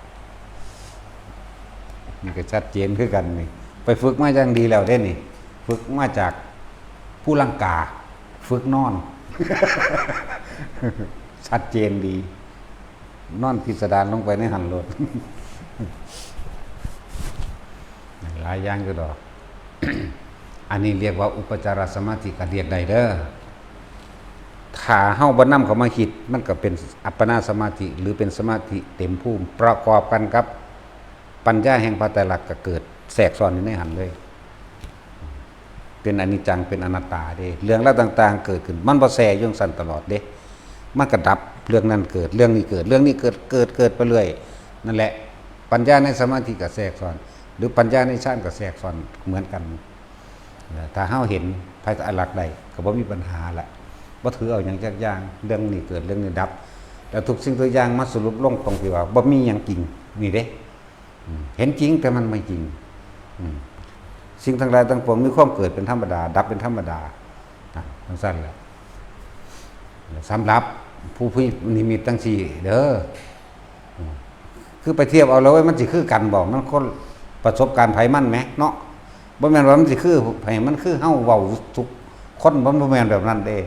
นี่ก็ชัดเจนคือกันนี่ ไปฝึกมาอย่างดีแล้วเด้นี่ ฝึกมาจากผู้ลังกา ฝึกนอน ชัดเจนดี นอนพิสดารลงไปในหั่นโลด หลายอย่างอยู่ดอก อันนี้เรียกว่าอุปจารสมาธิก็เรียกได้เด้อ ถ้าเฮาบ่นำเข้ามาคิด มันก็เป็นอัปปนาสมาธิ หรือเป็นสมาธิเต็มภูมิ ประกอบกันกับปัญญาแห่งพระไตรลักษณ์ก็เกิดแทรกซ้อนอยู่ในหั่นเลย เป็นอนิจจัง เป็นอนัตตาเด้ เรื่องราวต่างๆ เกิดขึ้น มันบ่แช่อยู่จั่งซั้นตลอดเด้ มันก็ดับ เรื่องนั้นเกิด เรื่องนี้เกิด เรื่องนี้เกิด เกิด เกิดไปเรื่อย นั่นแหละ ปัญญาในสมาธิก็แทรกซ้อน หรือปัญญาในฌานก็แทรกซ้อนเหมือนกัน ถ้าเฮาเห็นพระไตรลักษณ์ได้ ก็บ่มีปัญหาละ บ่ถือเอาหยังจักอย่าง เรื่องนี้เกิด เรื่องนี้ดับ แล้วทุกสิ่งทุกอย่างมาสรุปลงตรงที่ว่าบ่มีหยังจริง นี่เด้ อืม เห็นจริงแต่มันไม่จริง อืม สิ่งทั้งหลายทั้งปวงมีความเกิดเป็นธรรมดา ดับเป็นธรรมดา อ่ะ จั่งซั้นแหละ สำหรับผู้มีนิมิตจั่งซี้เด้อ อืม คือไปเทียบเอาแล้วเว้ย มันสิคือกันบ่ มันคนประสบการณ์ไผมันแหมเนาะ บ่แม่นว่ามันสิคือไผ มันคือเฮาเว้าทุกคน มันบ่แม่นแบบนั้นเด้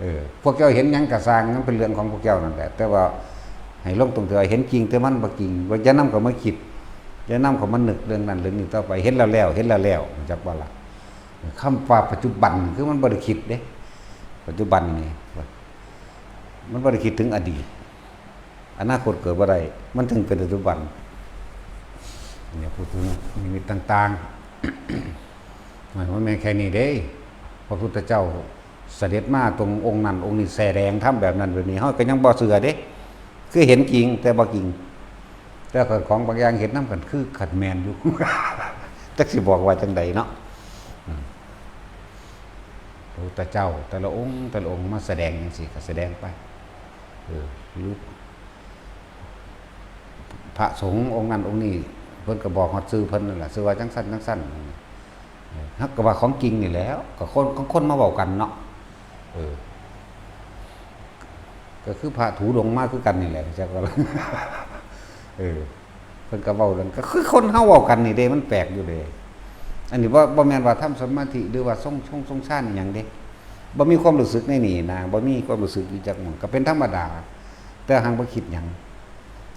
เออ พวกเจ้าเห็นหยังก็ซ่าง มันเป็นเรื่องของพวกเจ้านั่นแหละ แต่ว่าให้ลงตรงที่ว่าเห็นจริงแต่มันบ่จริง ว่าอย่านำเข้ามาคิด อย่านำเข้ามานึกเรื่องนั้นเรื่องนี้ต่อไป เห็นแล้วแล้ว เห็นแล้วแล้ว รู้จักบ่ล่ะ คำว่าปัจจุบันคือมันบ่ได้คิดเด้ ปัจจุบันนี่ มันบ่ได้คิดถึงอดีต อนาคตเกิดบ่ได้ มันถึงเป็นปัจจุบัน เนี่ย พูดถึงนิมิตต่างๆ มันบ่แม่นแค่นี้เด้ พระพุทธเจ้าเสด็จมาตรงองค์นั้นองค์นี้แสดงธรรมแบบนั้นแบบนี้ เฮาก็ยังบ่เชื่อเด้ คือเห็นจริงแต่บ่จริง แต่ของบางอย่างเห็นนำกันคือขัดแม่นอยู่ จักสิบอกว่าจั่งใดเนาะ อืม พระพุทธเจ้าแต่ละองค์แต่ละองค์มาแสดงจั่งซี้ก็แสดงไป เออ หรือพระสงฆ์องค์นั้นองค์นี้ เพิ่นก็บอกฮอดชื่อเพิ่นนั่นแหละ ชื่อว่าจั่งซั้นจั่งซั้น เออ เฮาก็ว่าของจริงนี่แหล้ว ก็คน ของคนมาเว้ากันเนาะ เออ ก็คือพระธุดงค์มาคือกันนี่แหละ จักว่า เออ เพิ่นก็เว้าเรื่อง ก็คือคนเฮาเว้ากันนี่เด้ มันแปลกอยู่เด้ อันนี้บ่ บ่แม่นว่าทำสมาธิ หรือว่าทรง ทรง ทรงฌานอิหยังเด้ บ่มีความรู้สึกในนี่นะ บ่มีความรู้สึกอยู่จักหม่อง ก็เป็นธรรมดา แต่หังบ่คิดหยัง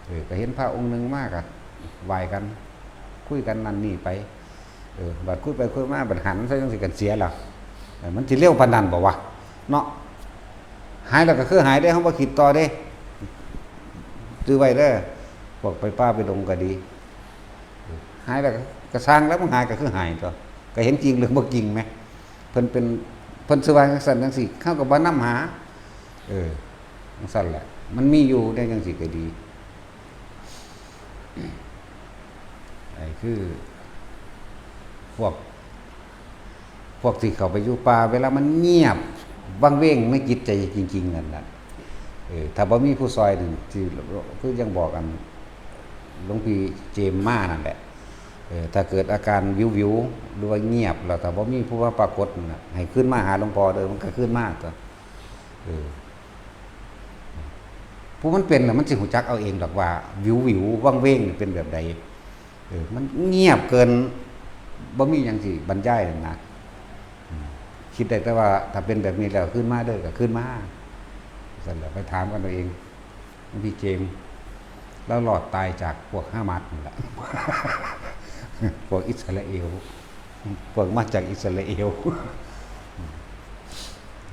เออ ก็เห็นพระองค์หนึ่งมาก็ไหว้กัน คุยกันนั่นนี่ไป เออ บัดคุยไปคุยมา บัดหันซะจั่งซี้กันเสียแล้ว เออ มันสิเร็วปานนั้นบ่วะ เนาะ หายแล้วก็คือหายเด้ เฮาบ่คิดต่อเด้ จื่อไว้เด้อ พวกไปป่าไปดงก็ดี หายแล้วก็ ก็ซ่างแล้ว มันหายก็คือหายตั๊ว ก็เห็นจริงหรือบ่จริงแหม เพิ่นเป็น เพิ่นสิว่าจั่งซั้นจั่งซี้ เฮาก็บ่นำหา เออ จั่งซั้นแหละ มันมีอยู่ได้จั่งซี้ก็ดี ไอ้คือ พวก พวกที่เข้าไปอยู่ป่า เวลามันเงียบวังเวงในจิตใจจริงๆ นั่นน่ะ เออ ถ้าบ่มีผู้ซอยนี่ ที่ คือยังบอกกัน หลวงพี่เจมส์มานั่นแหละ เออ ถ้าเกิดอาการวิวๆ หรือว่าเงียบ แล้วถ้าบ่มีผู้มาปรากฏนั่นน่ะ ให้คืนมาหาหลวงพ่อเด้อ มันก็คืนมาตั๊ว เออ ผู้มันเป็นน่ะ มันสิรู้จักเอาเองดอกว่า วิวๆ วังเวงนี่เป็นแบบใด เออ มันเงียบเกิน บ่มีหยังสิบรรยายเลยนะ อืม คิดได้แต่ว่าถ้าเป็นแบบนี้แล้วคืนมาเด้อ ก็คืนมา ซั่นแหละ ไปถามกันเอาเอง หลวงพี่เจมส์ ลาวรอดตายจากพวกฮามาสนั่นแหละ พวกอิสราเอล พวกมาจากอิสราเอล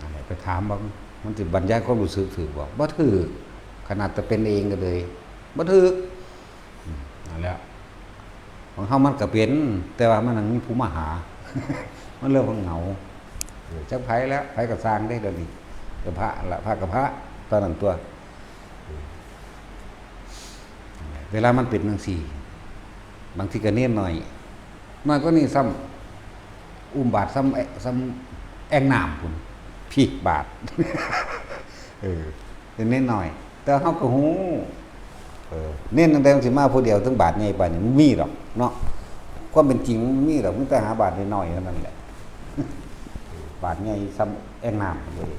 นั่นแหละ ไปถามว่ามันสิบรรยายความรู้สึกถูกบ่ บ่ถูก ขนาดจะเป็นเองก็เลย บ่ถูก อืม นั่นแหละ ของเฮามันก็เป็น แต่ว่ามันมีผู้มาหา มันเรื่องของเหงา เออ จักไผแล้ว ไผก็ซ่างเด้เดี๋ยวนี้ ก็พระละ พระก็พระ ตอนนั้นตัว เออ เวลามันเป็นจั่งซี้ บางทีก็เณรน้อย น้อยกว่านี้ซ้ำ อุ้มบาตรซ้ำ ซ้ำแอ่งน้ำพุ้น พีกบาตร เออ เป็นเณรน้อย แต่เฮาก็ฮู้ เออ เณรตั้งแต่มันสิมาผู้เดียวถึงบาตรใหญ่ปานนี้ มันมีดอกเนาะ ความเป็นจริงมันมีดอก มีแต่หาบาตรน้อยๆเท่านั้นแหละ บาตรใหญ่ซ้ำแอ่งน้ำเลย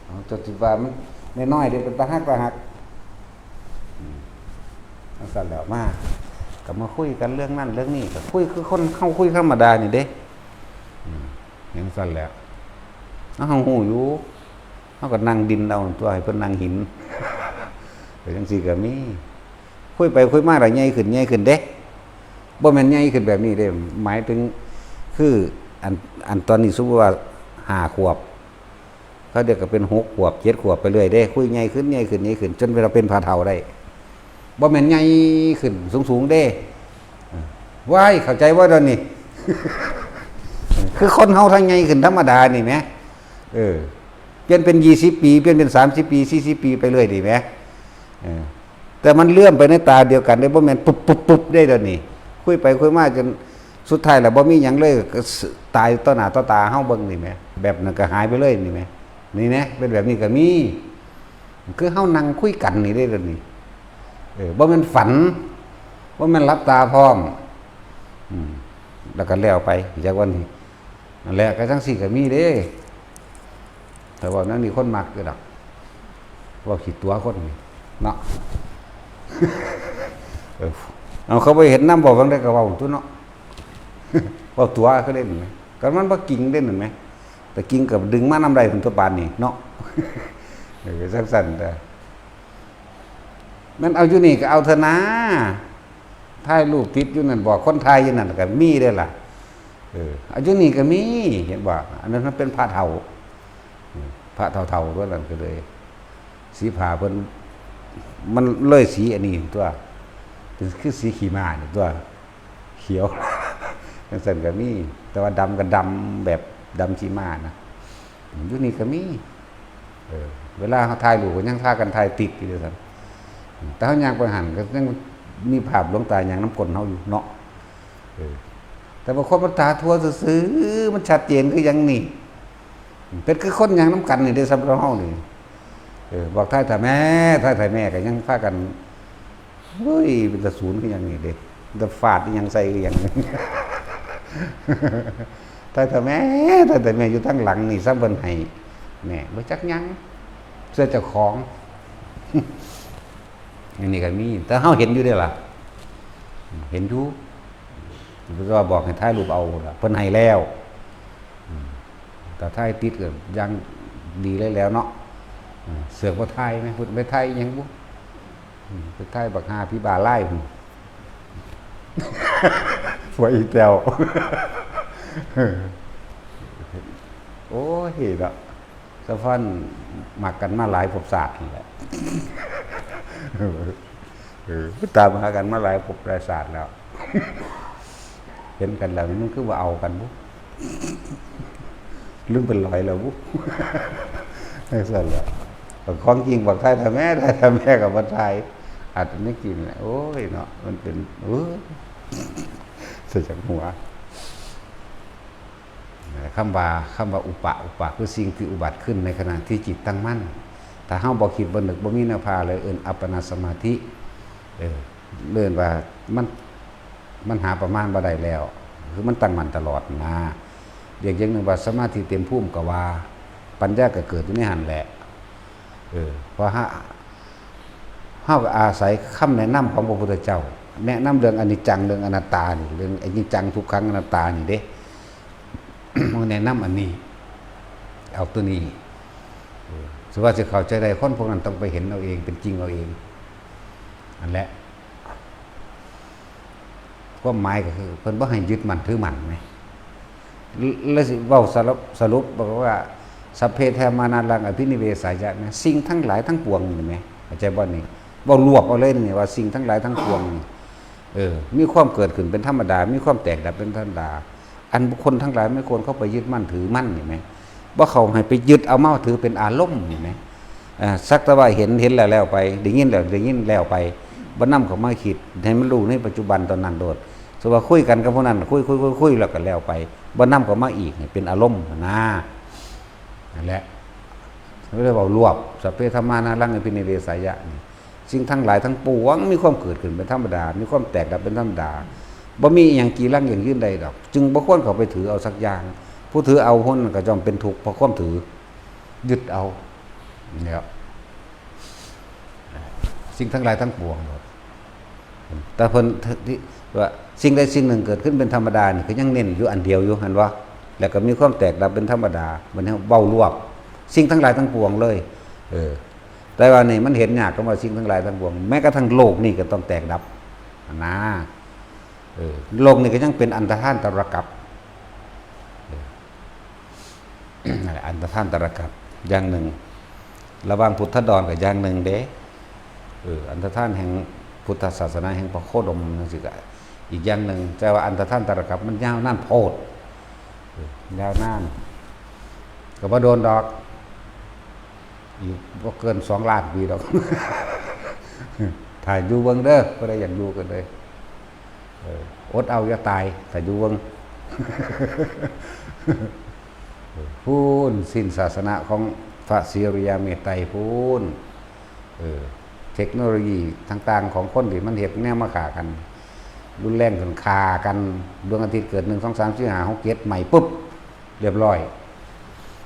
เอา จนสิว่ามันน้อยๆเด้ เป็นตาฮักตาฮัก อืม จั่งซั้นแล้วมา ก็มาคุยกันเรื่องนั้นเรื่องนี้ ก็คุยคือคนเฮาคุยธรรมดานี่เด้ อืม จั่งซั้นแหละ เฮาฮู้อยู่ เฮาก็นั่งดินเอาตัว ให้เพิ่นนั่งหิน เออ จั่งซี้ก็มี คุยไปคุยมาละใหญ่ขึ้น ใหญ่ขึ้นเด้ บ่แม่นใหญ่ขึ้นแบบนี้เด้ หมายถึง คือ อัน อันตอนนี้สมมุติว่าห้าขวบ เขาเดี๋ยวก็เป็นหกขวบ เจ็ดขวบไปเรื่อยเด้ คุยใหญ่ขึ้น ใหญ่ขึ้น ใหญ่ขึ้น จนเวลาเป็นพระเฒ่าได้ บ่แม่นใหญ่ขึ้นสูงๆเด้ เออ ว้าย เข้าใจบ่ตอนนี้ คือคนเฮาทั้งใหญ่ขึ้นธรรมดานี่แหม เออ เปลี่ยนเป็นยี่สิบปี เปลี่ยนเป็นสามสิบปี สี่สิบปีไปเรื่อยนี่แหม เออ แต่มันเลื่อมไปในตาเดียวกันได้ บ่แม่นปุ๊บปุ๊บปุ๊บได้ตอนนี้ คุยไปคุยมาจนสุดท้ายแล้วบ่มีหยังเลย ก็ตายต่อหน้าต่อตาเฮาเบิ่งนี่แหม แบบนั้นก็หายไปเลยนี่แหม นี่แหม เป็นแบบนี้ก็มี คือเฮานั่งคุยกันนี่เด้ตอนนี้ เออ บ่แม่นฝัน บ่แม่นหลับตาพร้อม อืม แล้วก็แล้วไป จากวันนี้ นั่นแหละ ก็จั่งซี้ก็มีเด้ แต่ว่านั่นนี่คนมักอยู่ดอก เว้าขี้ตั๋วคนนี่ เนาะ เออ เอา เขาบ่เห็นนำ เว้าจั่งใดก็เว้าตั๊วเนาะ เว้าตั๋วเขาเด้นั่นแหม ก็มันบ่จริงเด้นั่นแหม แต่จริงก็ดึงมานำได้พุ้นตั๊วบาดนี้เนาะ เออ จั่งซั้นเด้อ แม่นเอาอยู่นี่ก็เอาเถอะนะ ถ่ายรูปติดอยู่นั่น บอกคนถ่ายอยู่นั่นก็มีเด้ล่ะ เออ เอาอยู่นี่ก็มี เห็นบ่ อันนั้นมันเป็นพระเฒ่า อืม พระเฒ่าๆตั๊วนั้นก็เลย สีผ้าเพิ่น มันเลยสีอันนี้ตั๊ว เป็นคือสีขี้ม้านี่ตั๊ว เขียว จั่งซั้นก็มี แต่ว่าดำก็ดำแบบดำขี้ม้านะ อยู่นี่ก็มี เออ เวลาเฮาถ่ายรูปก็ยังพากันถ่ายติดอยู่เด้อซั้น แต่เฮาย่างไปหั่นก็ยังมีภาพหลวงตาย่างนำก้นเฮาอยู่เนาะ เออ แต่บางคนมันตาทั่วซื่อๆ มันชัดเจนคือหยังนี่ เป็นคือคนย่างนำกันนี่เด้อ สำหรับเฮานี่ เออ บอกถ่ายถ่ายแม่ ถ่ายถ่ายแม่ก็ยังพากัน เฮ้ย เป็นตาสูนคือหยังนี่เด้ เป็นตาฟาดอีหยังใส่คือหยัง ถ่ายถ่ายแม่ ถ่ายถ่ายแม่อยู่ทางหลังนี่ ซ้ำเพิ่นให้ แม่ บ่จักหยัง เสื้อเจ้าของ อันนี้ก็มี แต่เฮาเห็นอยู่เด้ล่ะ เห็นอยู่ แต่ว่าบอกให้ถ่ายรูปเอาล่ะ เพิ่นให้แล้ว อืม แต่ถ่ายติดก็ยังดีเลยแล้วเนาะ อืม เสือกบ่ถ่ายไหม เพิ่นไปถ่ายอีหยังบุ อืม ไปถ่ายบักห่าผีบ้าลายพุ้น หัวอีแต๋ว โอ้ยเนาะ สะพอนมักกันมาหลายภพชาตินั่นแหละ เออ ตามหากันมาหลายภพหลายชาติแล้ว เห็นกันแล้วมันคือว่าเอากันบุ ลืมเป็นร้อยแล้วบุ จั่งซั้นแหละ ของจริงบอกถ่ายถ่ายแม่ ถ่ายถ่ายแม่ก็บ่ถ่าย อาจจะไม่กินแหละ โอ้ยเนาะ มันเป็น เออ ใส่จากหัว คำว่า คำว่าอุปะ อุปะ คือสิ่งที่อุบัติขึ้นในขณะที่จิตตั้งมั่น ถ้าเฮาบ่คิดบ่นึก บ่มีแนวพาเลย เอิ้นอัปปนาสมาธิ เออ เอิ้นว่ามัน มันหาประมาณบ่ได้แล้ว คือมันตั้งมั่นตลอดนะ เรียกอย่างหนึ่งว่าสมาธิเต็มภูมิก็ว่า ปัญญาก็เกิดอยู่ในหั่นแหละ เออ เพราะเฮา เฮาก็อาศัยคำแนะนำของพระพุทธเจ้า แนะนำเรื่องอนิจจัง เรื่องอนัตตานี่ เรื่องอนิจจัง ทุกขัง อนัตตานี่เด้ มาแนะนำอันนี้ เอาตัวนี้ เออ สิว่าสิเข้าใจได้ คนพวกนั้นต้องไปเห็นเอาเอง เป็นจริงเอาเอง อันแหละ ความหมายก็คือ เพิ่นบ่ให้ยึดมั่นถือมั่นแหม แล้วสิเว้าสรุป สรุปบอกว่า สัพเพ ธรรมา นัตถัง อภินิเวสายะ แหม สิ่งทั้งหลายทั้งปวงนี่แหม เข้าใจบ่นี่ เว้ารวบเอาเลยนี่ว่าสิ่งทั้งหลายทั้งปวงนี่ เออ มีความเกิดขึ้นเป็นธรรมดา มีความแตกดับเป็นธรรมดา อันบุคคลทั้งหลายไม่ควรเข้าไปยึดมั่นถือมั่น เห็นไหม ว่าเขาให้ไปยึดเอามาถือเป็นอารมณ์ เห็นไหม อ่า สักแต่ว่าเห็น เห็นแล้วแล้วไป ได้ยินแล้วได้ยินแล้วไป บ่นำเขามาคิด ให้มันรู้ในปัจจุบันตอนนั้นโลด สมมุติว่าคุยกันกับผู้นั้น คุย คุย คุย คุย แล้วก็แล้วไป บ่นำเขามาอีก ให้เป็นอารมณ์นะ นั่นแหละ เรียกว่ารวบ สัพเพธัมมานารังอภินิเวสายะนี่ สิ่งทั้งหลายทั้งปวงมีความเกิดขึ้นเป็นธรรมดา มีความแตกดับเป็นธรรมดา บ่มีอหย่างจีรังยั่งยืนได้ดอก จึงบ่ควรเข้าไปถือเอาสักอย่าง ผู้ถือเอาคนนั้นก็ย่อมเป็นทุกข์เพราะความถือ ยึดเอา เนี่ย สิ่งทั้งหลายทั้งปวงโลด แต่เพิ่นที่ว่าสิ่งใดสิ่งหนึ่งเกิดขึ้นเป็นธรรมดานี่ คือยังเน้นอยู่อันเดียวอยู่ หันว่า แล้วก็มีความแตกดับเป็นธรรมดา มันเว้ารวบ สิ่งทั้งหลายทั้งปวงเลย เออ แต่ว่านี่มันเห็นยาก คำว่าสิ่งทั้งหลายทั้งปวง แม้กระทั่งโลกนี่ก็ต้องแตกดับ นะ เออ โลกนี่ก็ยังเป็นอันตรธานตรกัป เออ นั่นแหละ อันตรธานตรกัปอย่างหนึ่ง ระหว่างพุทธดอนกับอย่างหนึ่งเด้ เออ อันตรธานแห่งพุทธศาสนาแห่งพระโคดมนั่นสิกะ อีกอย่างหนึ่ง แต่ว่าอันตรธานตรกัปมันยาวนานโพด เออ ยาวนาน ก็บ่โดนดอก อีกบ่เกินสองล้านปีดอก ถ่ายอยู่เบิ่งเด้อ ผู้ใดอยากอยู่ก็เลย เออ อดเอาอย่าตาย ถ้าอยู่เบิ่ง พู้น สิ้นศาสนาของพระศรีอริยเมตไตรพู้น เออ เทคโนโลยีต่างๆของคนที่มันเฮ็ดแนวมาฆ่ากัน รุนแรงขึ้น ฆ่ากัน ดวงอาทิตย์เกิด หนึ่ง สอง สาม สี่ ห้า หก เจ็ด ใหม่ปุ๊บ เรียบร้อย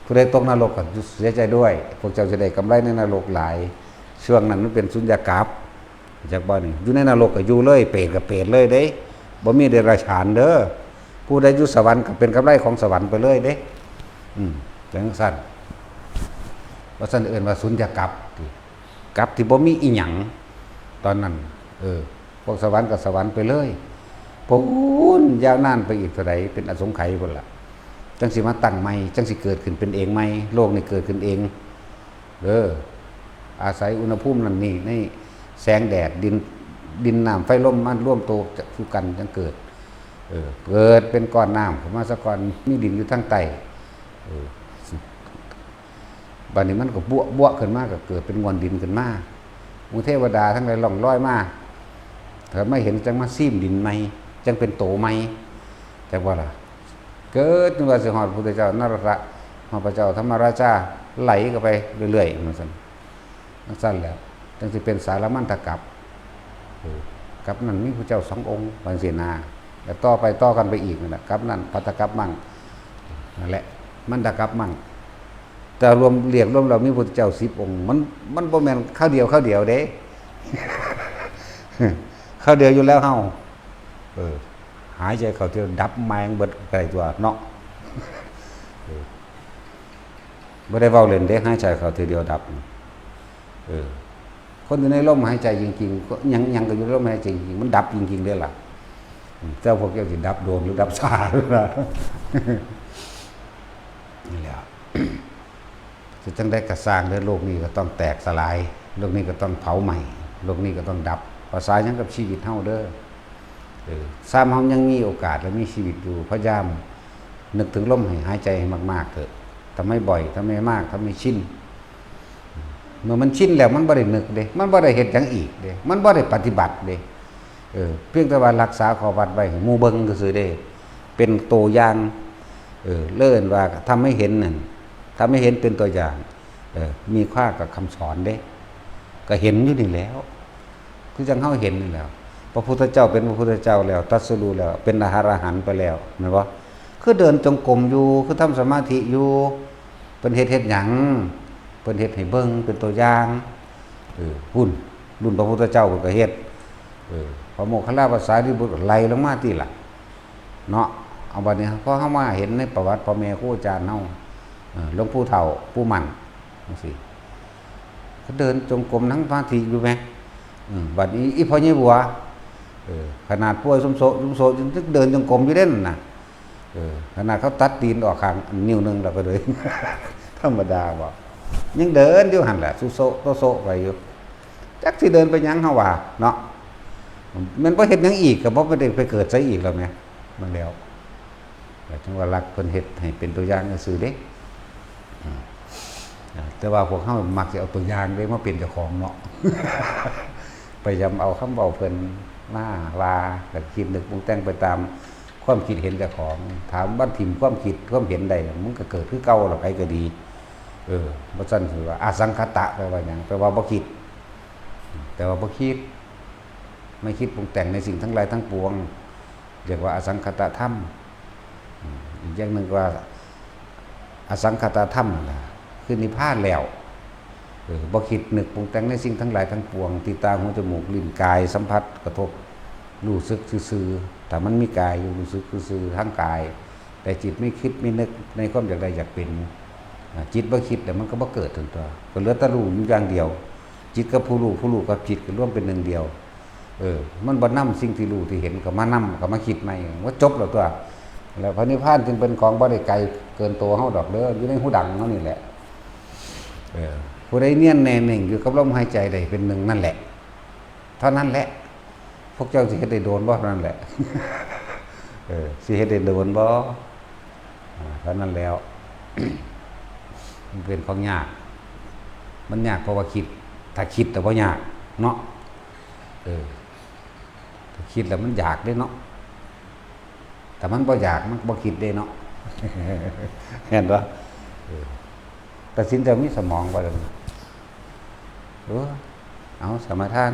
ผู้ใดตกนรกก็เสียใจด้วย พวกเจ้าจะได้กำไรในนรกหลาย ช่วงนั้นมันเป็นสุญญากาศ จักบ่นี่ อยู่ในนรกก็อยู่เลย เปรตก็เปรตเลยเด้ บ่มีเดรัจฉานเด้อ ผู้ใดอยู่สวรรค์ก็เป็นกำไรของสวรรค์ไปเลยเด้ อืม จังซั่น ว่าซั่นเอิ้นว่าสุญญากาศ กาศที่บ่มีอิหยัง ตอนนั้น เออ พวกสวรรค์ก็สวรรค์ไปเลย พู้น ยาวนานไปอีกเท่าใด เป็นอสงไขยพู้นล่ะ จังสิมาตั้งใหม่ จังสิเกิดขึ้นเป็นเองใหม่ โลกนี่เกิดขึ้นเอง เออ อาศัยอุณหภูมินั่นนี่ ในแสงแดด ดิน ดินน้ำไฟลมมารวมตัวสู่กันจังเกิด เออ เกิดเป็นก้อนน้ำขึ้นมาซะก่อน มีดินอยู่ทางใต้ เออ บัดนี้มันก็บวะบวะขึ้นมา ก็เกิดเป็นมวลดินขึ้นมา หมู่เทวดาทั้งหลายล่องลอยมา ถ้ามาเห็นจังมาซีมดินใหม่ จังเป็นโตใหม่ จักว่าล่ะ เกิดจนว่าสิฮอดพระพุทธเจ้านรตะ ฮอดพระเจ้าธรรมราชา ไหลเข้าไปเรื่อยๆ จังซั่น จังซั่นแหละ จังสิเป็นสามัญถกัปปะ เออ กัปปะนั้นมีพระเจ้าสององค์ ว่าจังซี้นะ แล้วต่อไปต่อกันไปอีกนั่นแหละ กัปปะนั้นภัททกัปปะมัง นั่นแหละ มันทกัปปะมัง แต่รวม เรียกรวมแล้วมีพระพุทธเจ้าสิบองค์ มัน มันบ่แม่นคราวเดียว คราวเดียวเด้ คราวเดียวอยู่แล้วเฮา เออ หายใจเข้าเที่ยวดับแม่งเบิดไกลตัวเนาะ เออ บ่ได้เว้าเล่นเด้ หายใจเข้าเที่ยวเดียวดับ เออ คนอยู่ในลมหายใจจริงๆ ก็ยัง ยังก็อยู่ในลมหายใจจริงๆ มันดับจริงๆ เด้ล่ะ อืม แต่พวกเจ้าสิดับโดนหรือดับช้า นี่แหละ จะจังใดก็ซ่างเด้อ โลกนี้ก็ต้องแตกสลาย โลกนี้ก็ต้องเผาไหม้ โลกนี้ก็ต้องดับ ภาษาหยังกับชีวิตเฮาเด้อ เออ ซ้ำเฮายังมีโอกาสและมีชีวิตอยู่ พยายามนึกถึงลมให้หายใจให้มากๆ เถอะ ทำให้บ่อย ทำให้มาก ทำให้ชิน เมื่อมันชินแล้วมันบ่ได้นึกเด้ มันบ่ได้เฮ็ดหยังอีกเด้ มันบ่ได้ปฏิบัติเด้ เออ เพียงแต่ว่ารักษาข้อวัดไว้ให้หมู่เบิ่งซื่อๆ เด้ เป็นตัวอย่าง เออ เอิ้นว่าทำให้เห็นนั่น ทำให้เห็นเป็นตัวอย่าง เออ มีค่ากับคำสอนเด้ ก็เห็นอยู่นี่แหล้ว คือจังเฮาเห็นนี่แหล้ว พระพุทธเจ้าเป็นพระพุทธเจ้าแล้ว ตรัสรู้แล้ว เป็นอรหันต์ไปแล้ว แม่นบ่ คือเดินจงกรมอยู่ คือทำสมาธิอยู่ เพิ่นเฮ็ด เฮ็ดหยัง เพิ่นเฮ็ดให้เบิ่งเป็นตัวอย่าง เออ พุ้น รุ่นพระพุทธเจ้าเพิ่นก็เฮ็ด เออ พระโมคคัลลาภาษาริบุตรก็ไล่ลงมาติล่ะ เนาะ เอาบัดนี้พอเฮามาเห็นในประวัติพ่อแม่ครูอาจารย์เฮา เออ หลวงปู่เฒ่า ปู่มั่น จังซี้ เขาเดินจงกรมนั่งสมาธิอยู่แหม อืม บัดนี้อีพ่อใหญ่บัว เออ ขนาดป่วยซุมโซะซุมโซะยังเดินจงกรมอยู่เด้นั่นน่ะ เออ ขนาดเขาตัดตีนออกข้างนิ้วหนึ่งแล้วก็เลย ธรรมดาบ่ ยังเดินอยู่หั่นแหละ ซุโซะโตโซะไปอยู่ จักสิเดินไปหยังเฮาว่าเนาะ แม่นบ่เฮ็ดหยังอีก ก็บ่ได้ไปเกิดไสอีกแล้วแหม มันแล้ว ก็จั่งว่ารักเพิ่นเฮ็ดให้เป็นตัวอย่างซื่อๆเด้ อืม แต่ว่าพวกเฮามักสิเอาตัวอย่างเด้มาเป็นเจ้าของเนาะ พยายามเอาคำเว้าเพิ่นมาว่า แล้วคิดนึกปรุงแต่งไปตามความคิดเห็นเจ้าของ ถามว่าถิ่มความคิดความเห็นใด มันก็เกิดคือเก่าล่ะ ไผก็ดี เออ บ่ซั่นสิว่าอสังคตะแปลว่าหยัง แปลว่าบ่คิด แต่ว่าบ่คิด ไม่คิดปรุงแต่งในสิ่งทั้งหลายทั้งปวง เรียกว่าอสังคตธรรม อืม อีกอย่างหนึ่งว่าอสังคตธรรมนั่นล่ะ คือนิพพานแล้ว เออ บ่คิดนึกปรุงแต่งในสิ่งทั้งหลายทั้งปวง ที่ตา หู จมูก ลิ้น กาย สัมผัส กระทบ รู้สึกซื่อๆ ถ้ามันมีกายอยู่รู้สึกซื่อๆ ทางกาย แต่จิตไม่คิดไม่นึกในความอยากได้อยากเป็น อ่า จิตบ่คิดแล้วมันก็บ่เกิดทันตัว ก็เหลือแต่รู้อยู่อย่างเดียว จิตกับผู้รู้ ผู้รู้กับจิตก็รวมเป็นหนึ่งเดียว เออ มันบ่นำสิ่งที่รู้ที่เห็นก็มานำ ก็มาคิดใหม่ ว่าจบแล้วตัว แล้วพระนิพพานจึงเป็นของบ่ได้ไกลเกินตัวเฮาดอกเด้อ อยู่ในหูดังเฮานี่แหละ เออ ผู้ใดเนียนแน่นิ่งอยู่กับลมหายใจได้เป็นหนึ่งนั่นแหละ เท่านั้นแหละ พวกเจ้าสิเฮ็ดได้โดนบ่เท่านั้นแหละ เออ สิเฮ็ดได้โดนบ่ อ่า เท่านั้นแล้ว มันเป็นของยาก มันยากเพราะว่าคิด ถ้าคิดแต่ว่ายากเนาะ เออ ถ้าคิดแล้วมันอยากเด้เนาะ แต่มันบ่อยากมันก็บ่คิดเด้เนาะ เห็นปะ เออ ตัดสินใจมีสมองบ่ล่ะ เออ เอาสมาทาน